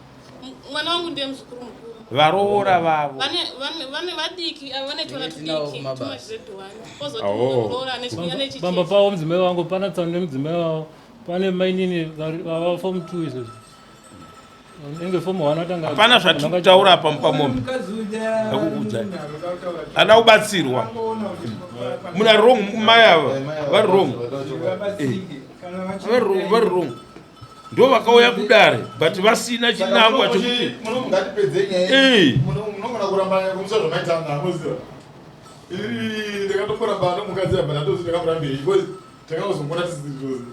mwana wangu ndiye muzukuru mukuru varoora vavo vane vadiki ava vane twana tudiki tumagrade one kozoti muroora ane pamba pavo mudzimai wangu pana tsano nemudzimai wavo pane mainini vava form two izvozvo inge form one atanga hapana zvatiri kutaura apa mupamombe ndakukuudzai ada kubatsirwa muna wrong mai ava vari wrong eh. vari wrong ndo vakauya kudare but vasina chinangwa chokuti ngatipedzei nyaya eh. munogona kurambana kumusa zvamaitanga moziva ndakatomborambana nomukadzi apa ndatozi ndakamurambei because takazongona tisizvose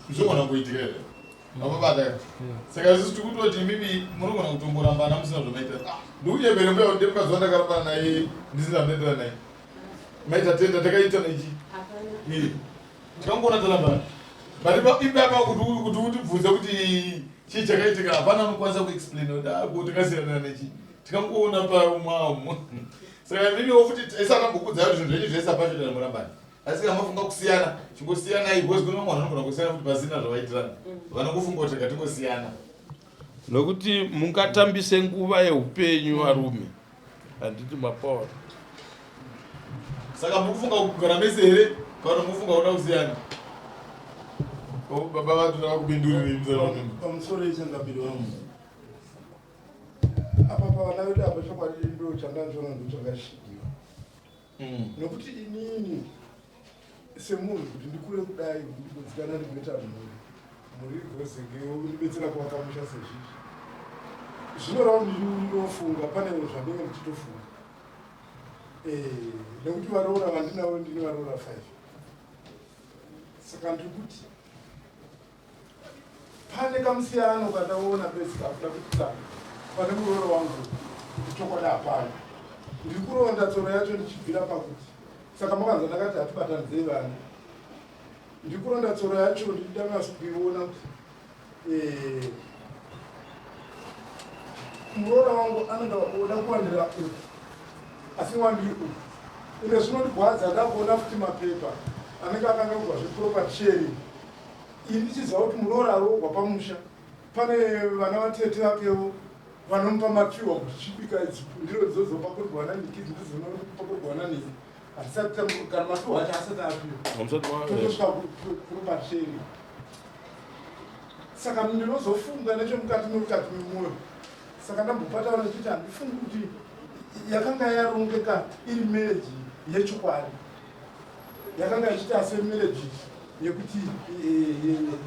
zvinogona kuitika here mababata saka isusu tikutoti imimi munogona kutomborambana musina zvamaita ah, ndikunyepere mbuya kuti ndemukadzi wandakarambana naye ndisina zvandinoitira naye. Mai Tatenda takaita nechi tikangoona tarambana but ipapa kuti utibvunze kuti chii chakaitika hapana anokwanisa kuexplain kuti ako takasiyana nechi tikangoona paumwaumo. Saka imimiwo futi isakambokudza kuti zvinhu zvenyu zvese hapachitana murambani, asi kana mafunga kusiyana chingosiyanai, because kune vamwe vanhu vanogona kusiyana futi pasina zvavaitirana, vanongofunga kuti rega tingosiyana. Nokuti mungatambise nguva yeupenyu varume, handiti mapawa? Saka mukufunga kugara mese here kana mufunga kuda kusiyana? Oh, baba vatoda kupindurira. Pamusoro yechangambiri wangu, apa pavana vedu apa, chokwadi ndo chandanzvona, ndo chakashikiwa nokuti inini semunhu kuti ndikure kudai, ndigodzikana, ndigoita mhuri, mhuri igozenge ndibetsera kuvaka musha sezvizvi, zvinoreva kuti ndinofunga pane zvandinge ndichitofunga. Nekuti varoora vandinavo, ndine varoora five. Saka ndiri kuti pane kamusiyano kandaona bedzi kakuda kuti pane muroora wangu, kuti chokwadi hapana. Ndiri kuronda tsoro yacho ndichibvira pakuti saka makanza ndakati hatibatanidzei vana. Ndiri kuronda tsoro yacho ndichida kunasa kuiona kuti muroora wangu anoda oda kuwandira uku, asi wandiri uku ine zvinondigwadza. Ndakuona futi mapepa anenge akanyorwa zveproperty sharing, ini ndichiziva kuti muroora aroorwa pamusha pane vana vatete vakewo vanomupa mapiwa kuti chibika idzi ndiro idzozopakurirwa naniki, ndizonopakurirwa naniki. Hatisati kana mapiwa acho asati apiwa, totosvika kuproperty sharing. Saka ndinozofunga nechemukati memukati memwoyo. Saka ndambopataura ndichiti handifungi kuti yakanga yarongeka iri marriage yechokwadi, yakanga ichiita semarriage yekuti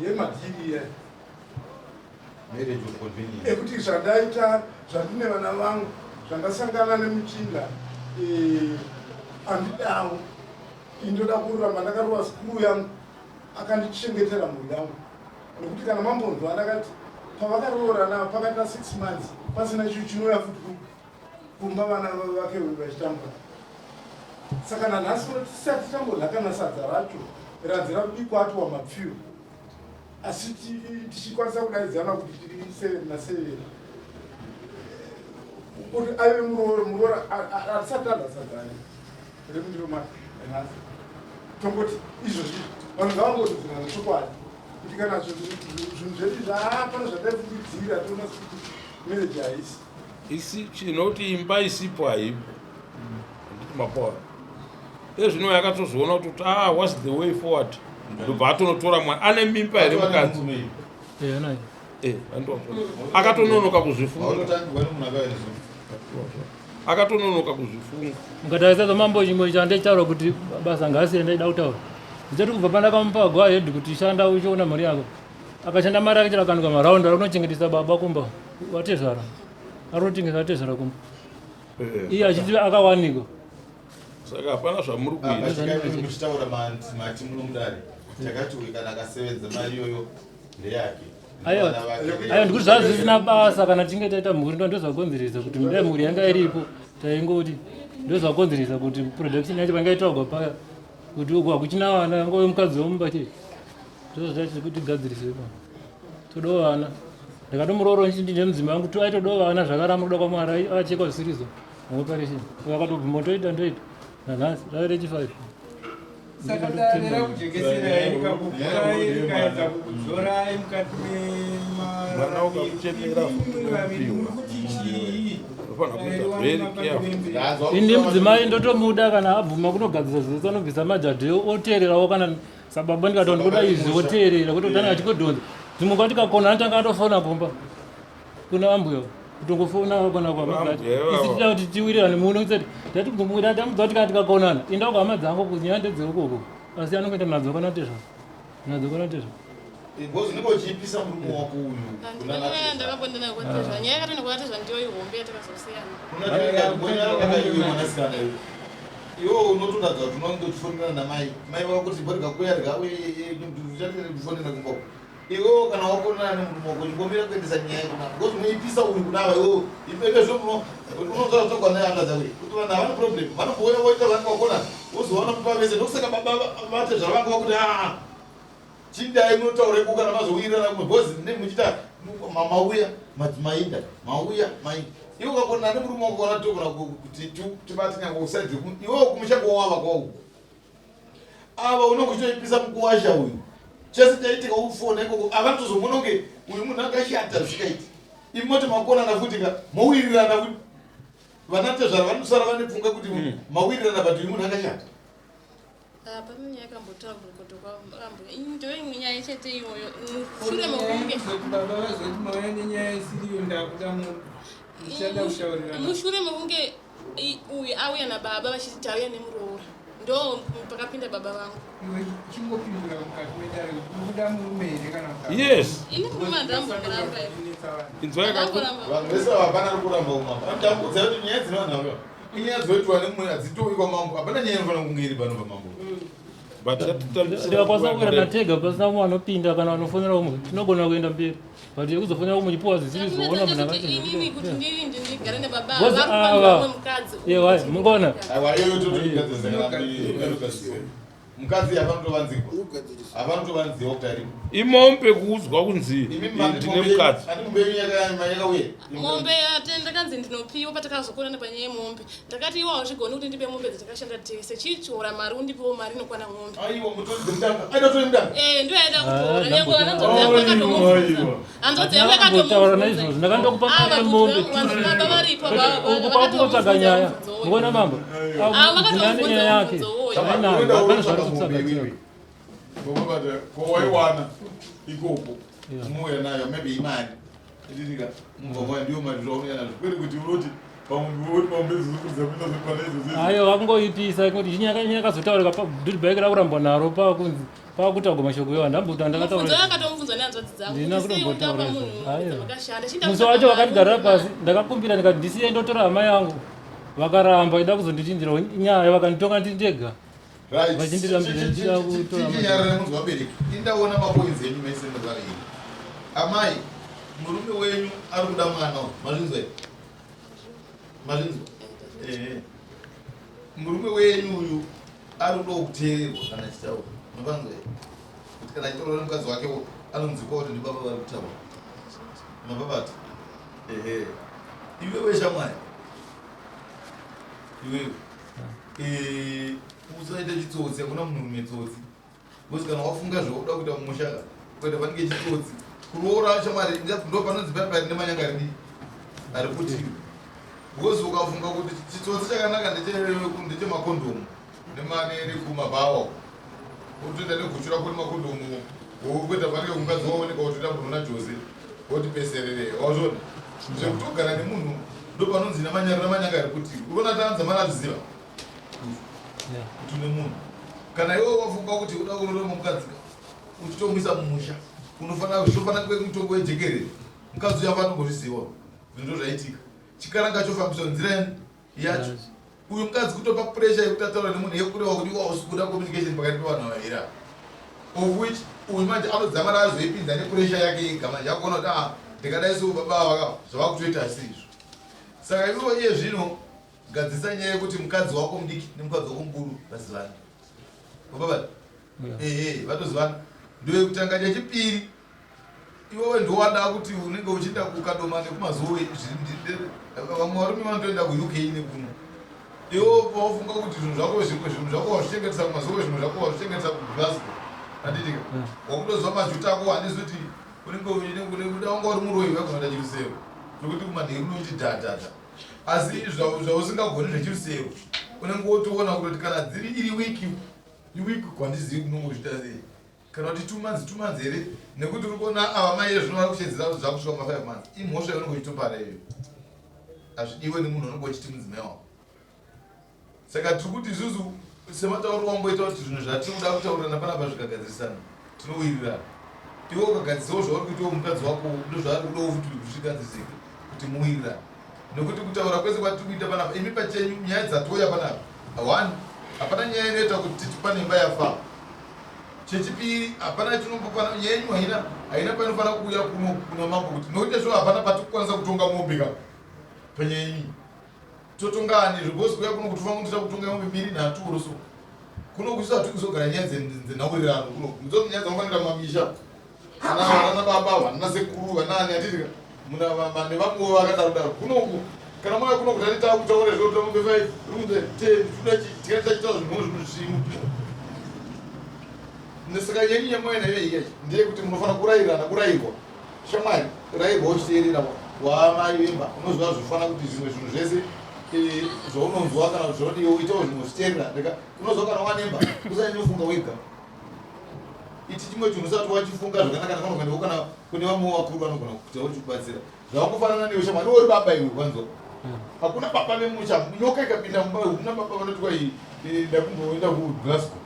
yemadhiri Marriage of convenience. Ekuti zvandaita, zvandine vana vangu, zvandasangana nemuchinda andidawo, indoda kuramba ndakarova sikuru yangu akandichengetera mhuri yangu. Nekuti kana mambonzwa ndakati pavakaroorana pakaita 6 months pasina chinhu chinouya futi kumba, vana vake vachitambura. Saka nanhasi uno tisati tambodya kana sadza racho ranzi rabikwa atiwa mapfiyo, asi tichikwanisa kudaidzana kuti tiri seven naseven, kuti aive muroora hatisati tadya sadza remundiro make nhasi. Tongoti izvozvi vanhu ngavangotobvunana chokwadi kuti kana zvinhu zvedu zvaapana zvataifungidzira, toona sekuti marriage haisi. Isi chinoti imba isipo haipo, handiti mapawa? Ezvino yakatozoona kuti ah, what's the way forward? Ndobva atonotora mwana ane mimba here mukadzi? Eh, anayo. Akatononoka kuzvifunga. Haunotangirwa nemunhu akauya nezuva. Akatononoka kuzvifunga. Mukatarisa zvamambo, chimwe chanditaura kuti basa ngaasiye, ndaida kutaura ndichati kubva pandakamupa go ahead kuti shanda uchiona mari yako, akashanda mari yake chero akanuka maraundi ari kunochengetesa baba kumba, watezvara ari kutengesa atezvara kumba, iye achiti akawanikwa. Saka hapana zvamuri kuita. Muchitaura mati muno mudare takati uyu kana akasevenza mari iyoyo ndeyake. Aiwa, aiwa, ndikuti zvava zvisina basa kana tichinge taita mhuri. Ndo ndozvakonzeresa kuti dai mhuri yanga iripo, taingoti ndozvakonzeresa kuti production yacho pangaitaurwa paya kuti uku hakuchina vana, ngove mukadzi womumba chete. Ndozvacho kuti tigadzirise ipo todawo vana. Ndakatomuroora ndichiti ndine mudzimai wangu, aitodawo vana, zvakaramba kuda kwaMwari, achekwa zvisirizo muoperation, akatobvuma ndoita ndoita nanhasi rave rechi5. Saka dare rakujekeserai, rikakukurai, rikaedza kukudzorai mukati. Mwana ukakuchemera Muri vaviri muri kuti chii? Unofanira kuita very careful. Ini mudzimai ndotomuda kana abvuma kunogadzira zvese, anobvisa majadheo, oteererawo. Kana sababa ndikati ndikuda izvi, oteerera kuti otanga achikodhonza dzimwe nguva tikakona, anotanga atofona kumba kuna ambuya, kutongofona kana kwamagati. Ambuya ivavo. Isi tida kuti tiwirirane muno kusati tati tamudza kuti kana tikakonana inda kuhama dzangu, kunyaya ndedzeukoko, asi anongoenda nadzo kana tezva nadzo kana tezva. Because unenge uchiipisa murume wako uyu. Ndakambondena kwatezva, nyaya yakatoenda kwatezva, ndiyo ihombe yatakazosiyana. Mwanasikana iwe, iwe unotoratidza kuti unonge uchifonera namai, mai vako kuti bori kakuya rikauye, kufonera kumba. Iwewe kana wakonana nemurume wako chingomira kuendesa nyaya kuna because unoipisa uyu kunava iwewe ipepezvo muno unozoa kutsvagwa naye hanga dzako kuti vanhu havana problem vanombouya voita vanenge vakonana wozoona kuti vavese ndokusaka baba vate zvavanga vakuti aa chindai munotaura iko kana mazowirirana kumwe because ne muchiita mauya mainda mauya mainda iwe ukakonana nemurume wako kana togona kuti tibate nyange usaidze iwewe kumusha kwawava kwauko ava unonge uchitoipisa mukuwasha uyu chese chaitika ufona ikoko avanotozomuona kunge uyu munhu akashata zvisikaiti imi moti makonana futi ka mowirirana futi vana tezvara vanosara vane pfungwa kuti mawirirana but uyu munhu akashata Hapana nyaya yakambotaurwa kuti kwambo ndiyo imwe nyaya chete iyoyo mushure mekunge baba vazoti mauya nenyaya isiriyo ndakuda munhu ndichada kutaurirana mushure mekunge uyu auya nababa vachiti tauya nemuroora ndo pakapinda baba vangu. Iwe chingopindura mukati medare kuti ukuda murume here kana kuti Yes. Ini murume handambomuramba. Inzwai kako. Vanhu vese ava hapana ari kuramba umambo. Ndakudza kuti nyaya dzine vanhu ava inyaya dzoitwa nemumwe hadzitowi kwamambo. Hapana nyaya inofanira kunge iri pano pamambo. But Tikakwanisa kuenda tega pasina umwe anopinda kana anofonera umwe tinogona kuenda mberi but yekuzofonera umwe chipuwa zvisiri zvoona munhu akati inini kuti ndiri ndigare nebaba Because vari kupangira ava umwe mukadzi yewa mungona Aiwa iyoyo totoigadzirisa mukadzi hapanotovanzikwa hapanotovanziwa kuti aripo. Imombe kuudzwa kunzi ndine mukadzi. Andi mombe yenyu yakauya. Mombe yate ndakanzi ndinopiwa patakazokonana panyaya yemombe. Ndakati iwe hauzvigoni kuti ndipe mombe dzatakashanda tese. Chitora mari undipewo mari inokwana mombe. Aiwa mutori dzemudanga. Aida kutora mudanga. Eh ndiyo yaida kutora. Nyangwe hanzvadzi yangu yakatomubvunza. Hanzvadzi yangu Ndambotaura yakatomubvunza. naizvozvo ndakandokupa Ah, mari yemombe vanhu baba varipo uku kwakungotsvaga nyaya mukuona mambo Ah, dzina nenyaya yake ainayo hapana zvari kutsvaga tsvaga. Kowaiwana ikoko unouya nayo maybe imari itirika mubva ndiyo mari zvaunoya nazvo kwete kuti unoti Aiwa vakungoipisa kuti nyaya yakazotaurika dhudhibhaiki rakurambwa naro pakunzi pakutaurwa mashoko iwayo ndambokuti Mubvunzo andakataura yakatomubvunzwa nehanzvadzi dzangu. Ndina Kuti sei kutombotaura undapa munhu izvozvo. Aiwa. makashanda. Chinda Musi wacho vakatigarira pasi ndakakumbira ndikati ndisiye ndotora hama yangu vakaramba ida kuzondichinjira nyaya vakanditonga ndiri ndega vachindirambira ndichida kutora hama yangu. Chinyarara munzi vabereki indaona mapoints enyu mese muri vaviri amai murume wenyu ari kuda mwana uyu mazvinzwa here mazvinzwa ehe murume wenyu uyu ari kudawo kuteererwa kana achitaura mapanzwa here kuti kana achitaura nemukadzi wake anonzwikwa kuti ndibaba vari kutaura mapapati ehe iwewe shamwari iwewe Eh, usaita chitsotsi hakuna munhurume tsotsi because kana wafunga zvauda kuita mumusha ka kuita panenge chitsotsi kuroora shamwari ndo panonzi pari pari nemanyanga ridii ari kuti because ukafunga kuti chitsotsi chakanaka ndechemakondomu nekumabhawa wotoenda neguchu rako nemakondomu wokuita panenge mukadzi waoneka wotoenda kunoona jose woti peserere wazvona zvekuti ugara nemunhu ndo panonzi namanyanga namanyanga ari kuti urikuona taanza mari azviziva kuti une munhu kana iwe wafunga kuti uda kuroora mukadzi uchitomisa mumusha unofanira zvofanira kuve mutongo wejekerere mukadzi uyo afanira kungozviziva kuti ndo zvaitika chikaranga chofambiswa nzira yacho uyu mukadzi kutopa pressure yekuti ataura nemunhu yekureva kuti iwe hausi kuda communication pakati pevanhu vaviri ava of which uyu manje anodzamara azoipinza nepressure yake yega manje akuona kuti ah ndikadai so baba ava zvavakutoita asi izvo saka iwewe iye zvino gadzisa nyaya yekuti mukadzi wako mudiki nemukadzi wako mukuru vazivane baba ehe vatozivana ndoyekutanga chechipiri iwewe ndowada kuti unenge uchienda kukadoma nekumazowe vamwe varume vanotoenda kuUK nekuno iwe pawafunga kuti zvinhu zvako zvimwe zvinhu zvako wazvichengetesa kumazowe zvimwe zvako wazvichengetesa kuGlasgow handitika wakutoziva majuta ako handisi kuti unenge kuda wanga uri muroyi waigona chirusero zvekuti kumanheru unoti dhadhadha asi zvausingagoni zvechirusero unenge wotoona kutoti kana dziri iri wiki iwiki kwandizivi kunonge uchiita sei kana kuti 2 months 2 months here nekuti uri kuona ava mai zvino vari kuchedzera kuti zvakusvika kuma 5 months imhosva yaunenge uchitopara iyoyo hazvidiwe nemunhu unenge uchiti mudzimai wako saka tiri kuti isusu sematauro wamboita kuti zvinhu zvatiri kuda kutaurirana panapa zvikagadzirisana tinowirirana iwe ukagadzisawo zvauri kuitawo mukadzi wako ndozvaari kudawo futi kuti zvigadzirisike kuti muwirirane nekuti kutaura kwese kwatiri kuita panapa imi pachenyu nyaya dzatouya panapa one hapana nyaya inoita kuti titi pane imba yafa. Chechipiri hapana chinombofana nyaya yenyu haina haina painofanira kuuya kuno kuna mambo kuti nokuti zvo hapana patikukwanisa kutonga mombe ka panyaya yenyu. Totonga ani because kuuya kuno kuti fanira kutonga mombe mbiri nhatu or so. Kuno kusu hatikuzogara nyaya dzenhaurirano kuno. Ndidzo nyaya dzinofanira mamisha. Ana vana baba vana sekuru vana ani hatiti muna nevamwewo vakadaro daro. Kunoku kana mauya kuno kuti ati takutaura zviro kuti mombe 5 rumbe 10 toda tikati tachitaura zvinhu zvinhu zvinhu. Saka yenyu yamauya nayo iyi ndeyekuti munofanira kurairana kurairwa. Shamwari rairwa uchiteerera waamai vemba unoziva zvofanira kuti zvimwe zvinhu zvese eh, zvaunonzwa kana zvaunodiwa uitawo zvimwe uchiteerera. Unoziva kana wanemba usanyanyofunga wega. Iti chimwe chinhu usati wachifunga zvakanaka kana kuendawo kana kune vamwe vakuru vanogona kuita vachikubatsira. Zvakangofanana newe shamwari uri baba iwe kwanzwa. Hakuna baba vemusha nyoka ikapinda mumba hakuna baba vanoti kwai eh, ndakumboenda kuGlasgow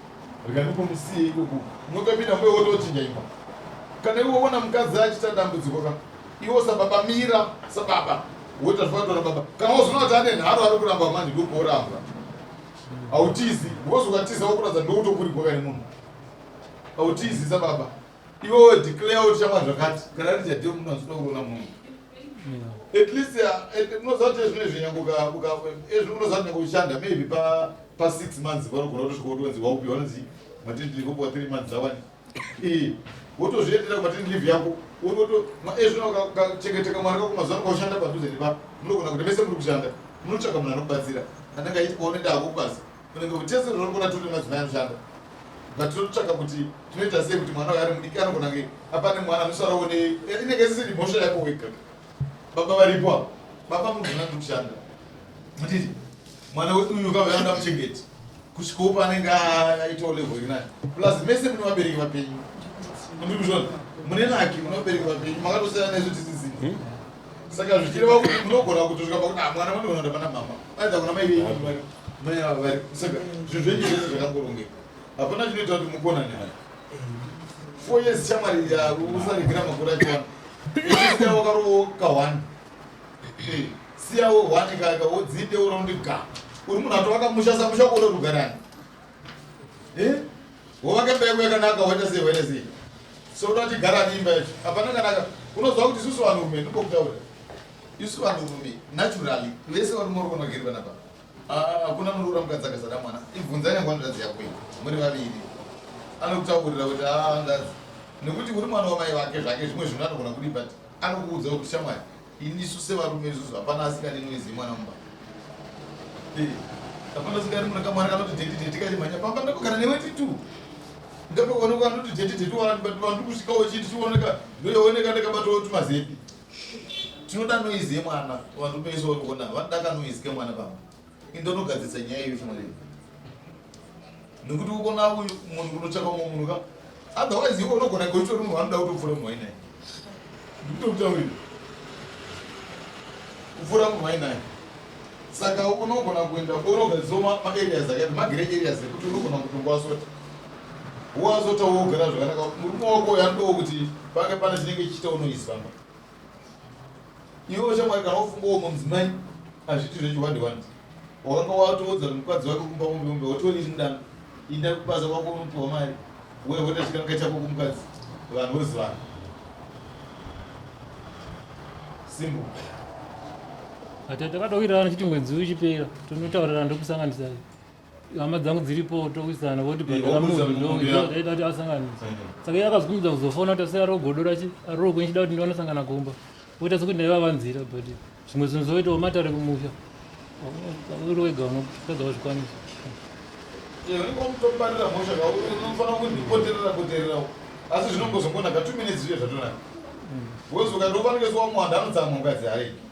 rikandikomusiye ikoko nyoka ipinda mumba iwe wotochinja imba. Kana iwe waona mukadzi achiita dambudziko ka iwe sababa mira sababa woita zvakatora baba kana wazoona kuti ane nharo ari kuramba manje ndokuorambwa. Hautizi because ukatiza wakuratidza ndokutokurigwa kani munhu. Hautizi sababa. Iwe declare kuti shamwari zvakati kana riri jadhiyo munhu anoda kuona munhu. At least unoziva kuti zvine zvinyange unoziva kuti nyange uchishanda maybe pa pa 6 months vanogona kutosvika wotonzi waupiwa vanonzi maternity leave wopiwa 3 months awani. Eh, wotozviendera kumaternity leave yako woto ezvino ukachengeteka mwana kako mazuva ano ushanda padhuze nepa munogona kuti mese muri kushanda munotsvaka munhu anokubatsira anenge achiti kwaunoenda hako kubasa unenge kuti tese tinogona tiri madzimai anoshanda but tinotsvaka kuti tinoita sei kuti mwana uyo ari mudiki anogona kunge apane mwana anosarawo ne inenge isisiri mhosva yako wega baba varipo apa baba munogona ndiri kushanda nditi mwana wedu uyu kauya anoda muchengeti kusvikawo paanenge aitawo level iri nani plus mese mune vabereki vapenyu ndiri kuzviona mune laki mune vabereki vapenyu makatosiyana nesu tisisini hmm? Saka zvichireva kuti munogona kutosvika pakuti ah, mwana vanogona kuenda pana mama aidza kuna mai venyu vari mai ava vari saka zvinhu zvenyu zvese zvakangorongeka hapana chinoita kuti mukonane hai 4 years shamwari usaregera makore achiwana siya wakarowo kahwani eh, siyawo hwani kaka wodzinde uraundi ga uri munhu atovaka musha samusha kuoda rugarani eh? Wovaka imba yako yakanaka waita sei waita sei. So unoda kuti gara imba yacho. Hapana kanaka. Unoziva kuti isusu vanhurume ndikokutaura. Isu vanhurume naturally vese vari muri kunogeri panapa. Ah, hakuna muroora mukadzi akazara mwana. Ibvunzai nyange hanzvadzi yako iyi. Muri vaviri. Anokutaurira kuti ah hanzvadzi. Nekuti uri mwana wamai vake zvake zvimwe zvinhu anogona kudi but anokuudza kuti shamwari Ini isu sevarume isusu hapana asingadi noise yemwana mumba. Eh, hapana asingadi mwana kamwana kanoti dheti dheti kachimhanya pamba ndakugara newe titu. Ndapakuoneka anoti dheti dheti vanhu kusvikawo chii tichioneka ndoyooneka ndakabatawo tumazepi. Tinoda noise yemwana vanhu vese vari kuona vanoda kanoise kemwana pamba. Indonogadzirisa nyaya iyo shamwari. Nekuti ukona uyu munhu kunotsvaka umwe munhu ka otherwise iwe unogona kunge uchitori munhu anoda kutopfuura munhu wainaye. Ndikutokutaurira. Kupfuura munhu wainaye. Saka unogona kuenda unogadzirisa ma areas akaita magrey areas ekuti unogona kutongowasota. Wowasota wogara zvakanaka. Murume wako uyo anodawo kuti pange pane chinenge chichiita unoise pamba. Iwe shamwari kana wafunga umwe mudzimai hazviiti zvechiwande wande. Wakanga watoudza mukadzi wake kumba mombe mombe watori mudano. Inda kubasa kwako unopiwa mari. Wewe woita chikanaka chako kumukadzi. Vanhu vozivana. Simple. Ati takatowirirana chiti mwedzi uchipera tonotaurirana ndokusanganisa hama dzangu dziripo towisana voti bhadhara munhu ndoaida kuti asanganisa saka iye akazokumidza kuzofona kuti asi arogodora chi arogwe nchida kuti ndivanosangana kumba voita sekuti ndaivavanzira but zvimwe zvinhu zvoitawo matare kumusha uri wega unotadza kuzvikwanisa Unotoparira mhosva ka unofanira kundipoterera potererawo asi zvinongozongonaka 2 minutes zviye zvatonaka because ukandofanike sowamuwanda anotsamwa mukadzi hareki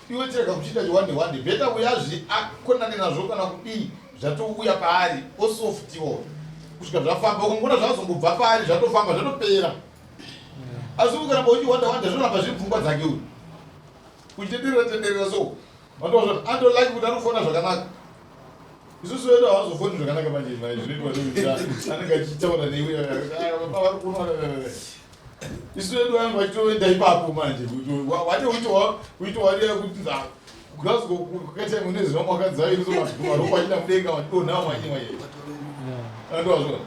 Iwe chirega kuchiita chiwande wande better uya zvi akonane nazvo kana kudii zvatouya paari osoftiwo kusvika zvafamba ukangona zvazongobva paari zvatofamba zvatopera asi ukaramba uchiwanda wanda zvinoramba zviri pfungwa dzake uyu uchitenderera tenderera so matozvona andolike kuti anofona zvakanaka isusu vedu havazofoni zvakanaka manje manje zvinoitwa anenge achitaura newe vari kuno isu vedu vanenge vachitoenda ipapo manje wati uitowarira kuti Glasgow kwakaita imwe nezuva mwakadzi vairi so maroko achida mudenga vachidonha manye manye. Andozvo.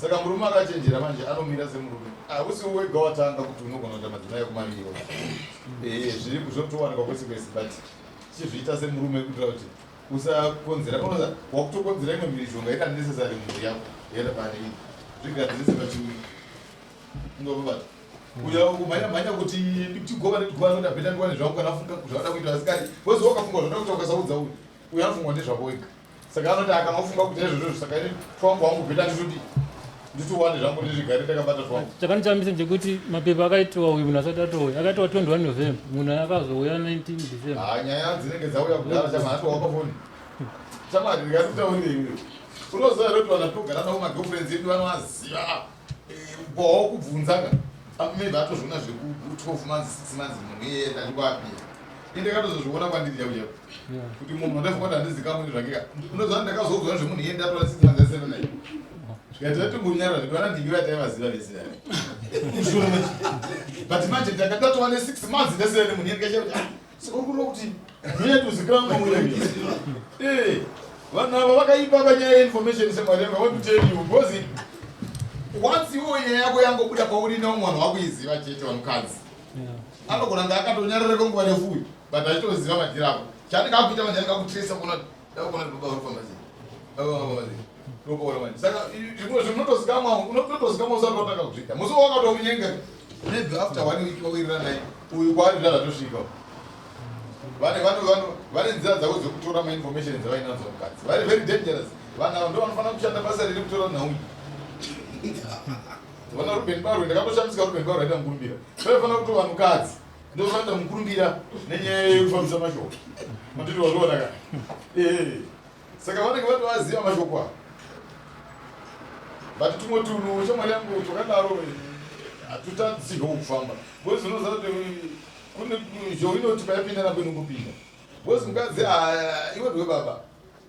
Saka murume akachenjera manje anomira semurume. Hausi wega watanga kuti unogona kuita madzimai ekumaviri. Eh, zviri zvinotowanikwa kwese kwese but chizviita semurume kuitira kuti usakonzera unoza wakutokonzera imwe mhirizhonga iri unnecessary mumhuri yako yera pane iyi. Zvigadzirise pachiuri. Ungabata. Uya kumhanya mhanya kuti tigova netigova kuti abheta ndiwane zvangu kana afunga zvavada kuita asikadi. Wezi wakafunga zvauda kuita ukasaudza uyu. Uyu anofunga ndezvako wega. Saka anoti akanofunga kuti izvozvo saka ini twangu wangu bheta nditodi nditowane zvangu ndizvigare ndakabata twangu. Chakandishamisa ndechekuti mapepa akaitiwa uyu munhu asati atouya akaitiwa 21 November munhu akazouya 19 December. Ah, nyaya dzinenge dzauya kudhara chama hati wapa foni. Chama ndikatitaurire iwe. Unoziva here kuti vanhu togara navo magirlfriends edu vanovaziva. Bhoho kubvunza ka. Maybe atozviona zveku 12 months 6 months munhu iyeye ndandikwapi. Ini ndakatozozviona kwandiri chako chako. Kuti munhu wandafunga kuti handizikamwe nezvake ka. Unoziva ndakazoudzwa nezvemunhu iyeye ndatora 6 months asina naye. Zvikati tatombonyarara zvedu vana ndingi vataivaziva vese ava. But manje ndakatova ne 6 months ndasiyana nemunhu iyeye ndikashaya kuti ah, saka uri kureva kuti ndinoyatozikamwa uyu. Eh, vanhu ava vakaipa panyaya yeinformation semwari I want to tell you because once iwo nyaya yako yangobuda pauri neumwe vanhu vakuiziva chete vanhukadzi. Anogona kunge akatonyarara kwenguva refu uyu but achitoziva madhiri ako. Chaanenge akuita manje anenge akutracer kuona kuti ndakuona kuti baba vari kufamba sei. Baba vari kufamba sei. Ndokuona manje. Saka zvimwe zvinhu unotozikamwa unotozikamwa usati watanga kuzviita. Musi wakatomunyenga maybe after one week wawirirana naye uyu kwaari zvatosvika. Vane vane vane vane nzira dzavo dzekutora mainformation dzavainadzo mukadzi. Vari very dangerous. Vanhu ava ndo vanofanira kushanda basa riri kutora nhau iyi. Vana Ruben Barwe ndakatoshamisika Ruben Barwe aita mukurumbira. Vaifanira kuti vanhukadzi ndovanoita mukurumbira nenyaya yekufambisa mashoko. Manditi wazviona ka? Eh. Saka vanenge vatovaziva mashoko ava. But tumwe tunhu shamwari yangu twakadaro hatutadzirwo kufamba. Because unoziva kuti kune zhou inoti payapinda napo inongopinda. Because mukadzi iwe ndiwe baba.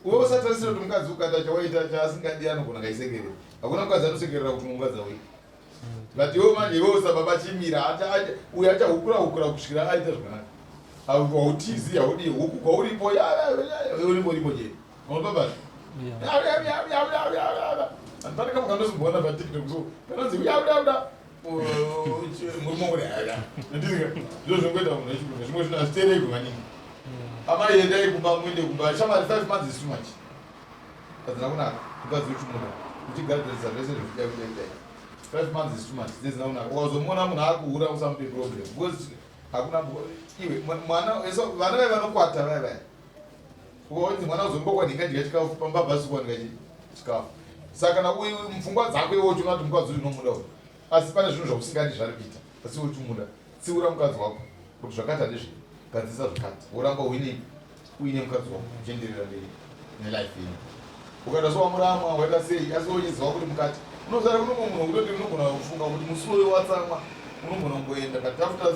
Uwe usatarisira kuti mukadzi ukaita chawaita chaasingadi anogona kaisekerera. Hakuna mukadzi anosekerera kuti mukadzi auye. But iwe manje iwe usababa chimira uyo achahukura hukura kusvikira aita zvakanaka. Hautizi haudi huku kwauripo uripo uripo chete. Unobaba. Pane kamwe kandozomboona paTikTok so kanonzi uya uya uya murume uri haya. Ndizvo zvingoita munhu wechikuru zvimwe zvinhu hazviteererwi maningi. Amai endai kumba muende kumba shamwari 5 months is too much. Hadzina kunaka mukadzi uchimuda uchigadzirisa zvese zvekudai kudai kudai. 5 months is too much dzina kunaka. Ukazomuona munhu akuhura usamupe problem because hakuna iwe mwana vana vai vanokwata vai vai. Ukaonzi mwana uzombokwa ndingadya chikafu pamba basi kuwanika chikafu. Saka kana uyu mupfungwa dzako iwe uchiona kuti mukadzi uyu unomuda uyu. Asi pane zvinhu zvausingadi zvari kuita asi iwe uchimuda. Tsiura mukadzi wako kuti zvakati handizvidi gadzirisa zvakati woramba uine uine mukadzi wako uchienderera mberi nelife yenyu. Ukaita sowamuramwa waita sei asi uchiziva kuti mukati unozara kuno mumwe munhu wekutoti unogona kufunga kuti musi uyo watsamwa unogona kungoenda but after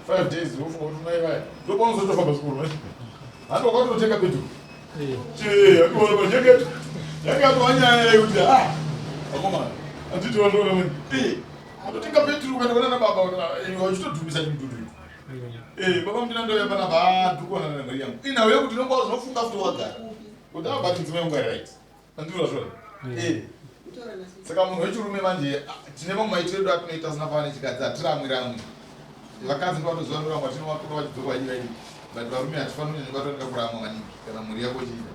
4 5 days wofunga kuti unai vaya ndopaunozotofamba zvikuru handi wakatotenga petrol yakatova nyaya yekuti ah vakomana handiti vandoona atotenga peturu ukaenda kuona nababa uchitodhumisa chimudhudhu eh, baba mndina ndouya panapa ah, ndiri kuonana nemhuri yangu inhau yekuti unonga uzofunga futi wagara kuti ah but mudzimai wangu ari right andiri zvona eh. Saka munhu wechirume manje ah, tine mamwe maitiro edu atinoita asina kufanana nechikadzi hatiramwi ramwi vakadzi ndovatoziva noramwa tinovatora vachidzoka vachivaii but varume hatifaniri kunyanya kubatwa nekakuramwa maningi kana mhuri yako ichiita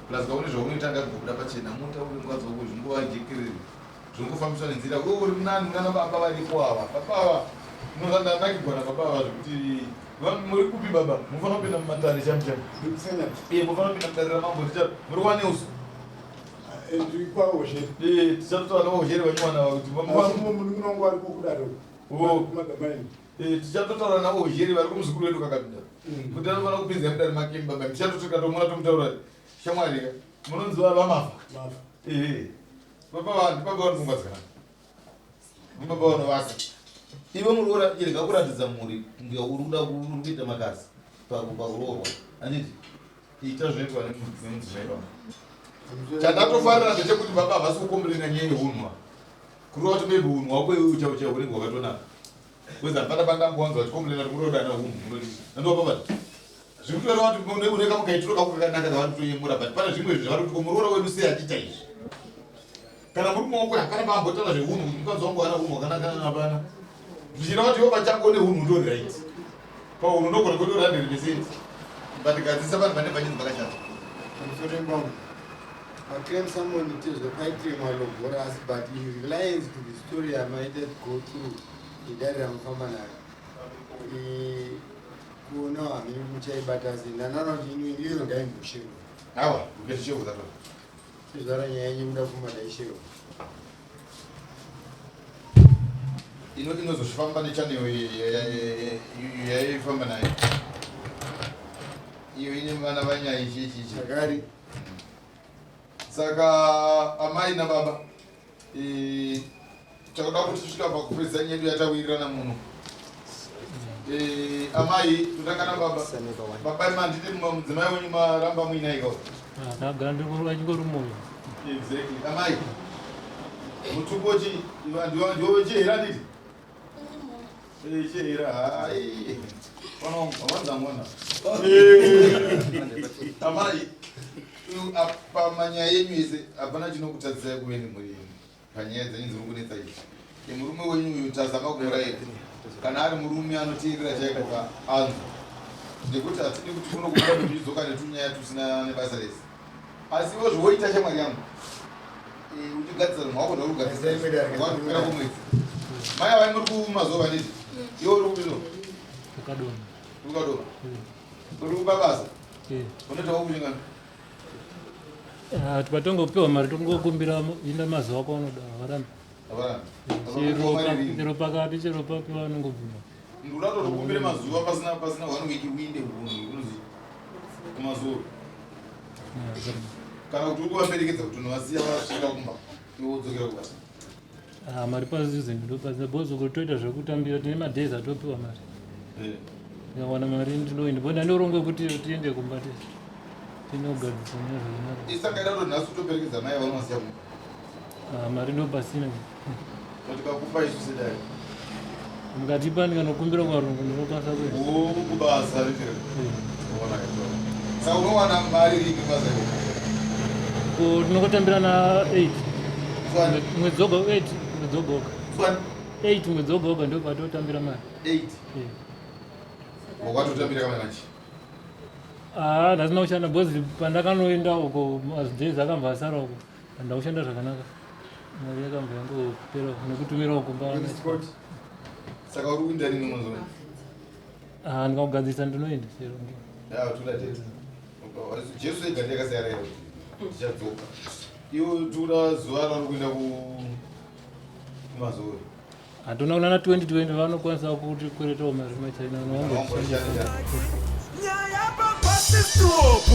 plus kaune zvaunoita ngazvimbobuda pachena mutaure mukadzi wako zvingovajekerere Zvongofambiswa nenzira iwe uri munani unana baba varipo ava baba ava unorandanakigwa nababa ava zvekuti muri kupi baba munofanira kupinda mumatare chami chami iye munofanira kupinda mudare ramambo ticha muri wane usu tichatotaura naozhere vanywana kuti tichatotaura naozhere vari kumuzukuru wedu kakapinda kuti anofanira kupinza mudare make baba tichatotika tomona tomutaura shamwari munonzi vamafa Baba vanhu, baba vanhu pfungwa dzakanaka. Ndibaba vanovaka. Iwe muroora rega kuratidza mhuri kunge uri kuda uri kuita makasi pakuroorwa. Handiti? Ita zvinoitwa nemudzimai wako. Chandatofarira ndechekuti baba havasi kukomburena nyaya yehunhu. Kureva kuti maybe hunhu hwako iwe ucha ucha hunenge hwakatonaka. Because hapana pandambowanza vachikomburena kuti muroda ana hunhu munoti. Ndandiwa baba. Zviri kutoreva kuti une kamukaitiro kako kakanaka kavari kutoyemura but pane zvimwe zvavari kuti ko muroora wedu sei achiita izvi. Kana murume wako hapana paambotaura zvehunhu kuti mukadzi wangu haana hunhu hwakanaka hapana. Zvichireva kuti iwe pachako une hunhu hutori right. Pahunhu unogona kutori 100% but gadzirisa vanhu vane vachinzi vakashata. Pamusoro pembangu. Paclaim someone tezvo paiclaimwa lobola asi but in reliance to the story yamaita go through idare ramufamba nayo. Kuona hamene muchaibata sei ndanaona kuti ino iyo ngaimboshero. Awa, uketishero that one. Tezvara nyaya yenyu kuda pfuma daishero. Ino inozofamba nechannel yaifamba nayo. Iyo ine vana vanyai chichi chichi. Chakari. Saka amai nababa eh, takuda kuti tisvika pakupedza nyedu yatawirirana muno. Eh, amai totanga nababa. Baba manditi mudzimai wenyu maramba muinaika. Ah, ndagara ndingori moyo. Exactly. Amai. Mutupo chi ndiwo ndiwo chihera nditi? Eh chihera hai. Pano wanza mwana. Eh. Amai. Apa manyaya yenyu yese hapana chinokutadzisai kuve nemhuri yenyu. Panyaya dzenyu dziri kunetsa idzi. Murume wenyu uyu tazama kumurayira. Kana ari murume anoteerera chaiko ka anzwa. Nekuti hatidi kuti kuno kubuda muchidzoka netunyaya tusina nebasa rese. Asi iwe zvowoita shamwari yangu. Eh, uchigadzira zvinhu wako zvauri kugadzira. Kumwedzi. Mai avai muri kumazuva handiti? Iwe uri kupino? Ukadoma. Ukadoma. Uri kubabasa? Unoita wakuchingana? Ah, tipatongopiwa mari tongokumbira inda mazuva ako anoda havarambi. Havarambi. Chero pakati chero papi vanongobvuma. Ndoda kutokumbira mazuva pasina pasina one week uinde unozi kumazuva. Kana kuti uri kuvaperekedza kuti unovasiya vasvika kumba iwe wodzokera kubasa. Ah, mari pazize ndopazina because uko toita zvekutambira tine madays atopiwa mari. Eh. Ndikawana mari ndinoenda but ndandorongwe kuti tiende kumba tese. Tinogadzisa nyaya zvakanaka. Isaka ida kuti nhasi utoperekedza mai vaunosiya kumba. Ah, mari ndopasina. Tikakupa isu sedai. Mukatipa ndikanokumbira kuvarungu ndinokwanisa kuenda. Oh, kubasa riri. Saka unowana mari rini basa iro? Ko tinongotambira na 8. Mwedzi woga 8 mwedzi woga woga. 8 mwedzi woga woga ndipo patotambira mari. 8. Wakatotambira kama manje. Ah, ndasina kushanda because pandakanoenda uko mazidays akambva asara uko handakushanda zvakanaka. Mari yakambva yangopera nekutumirawo kumba. Saka uri kuenda rini mwedzi uno? Ah, ndikakugadzirisa ndinoenda chero. Ya, toda tete. Jesu ega ndiye akasiyana iro. Tichadzoka. Iwe tura zuva rauri kuenda ku kumazoe. Hatuna kunana 2020 vanokwanisa kuti kweretawo mari machina Nyaya papasi stop.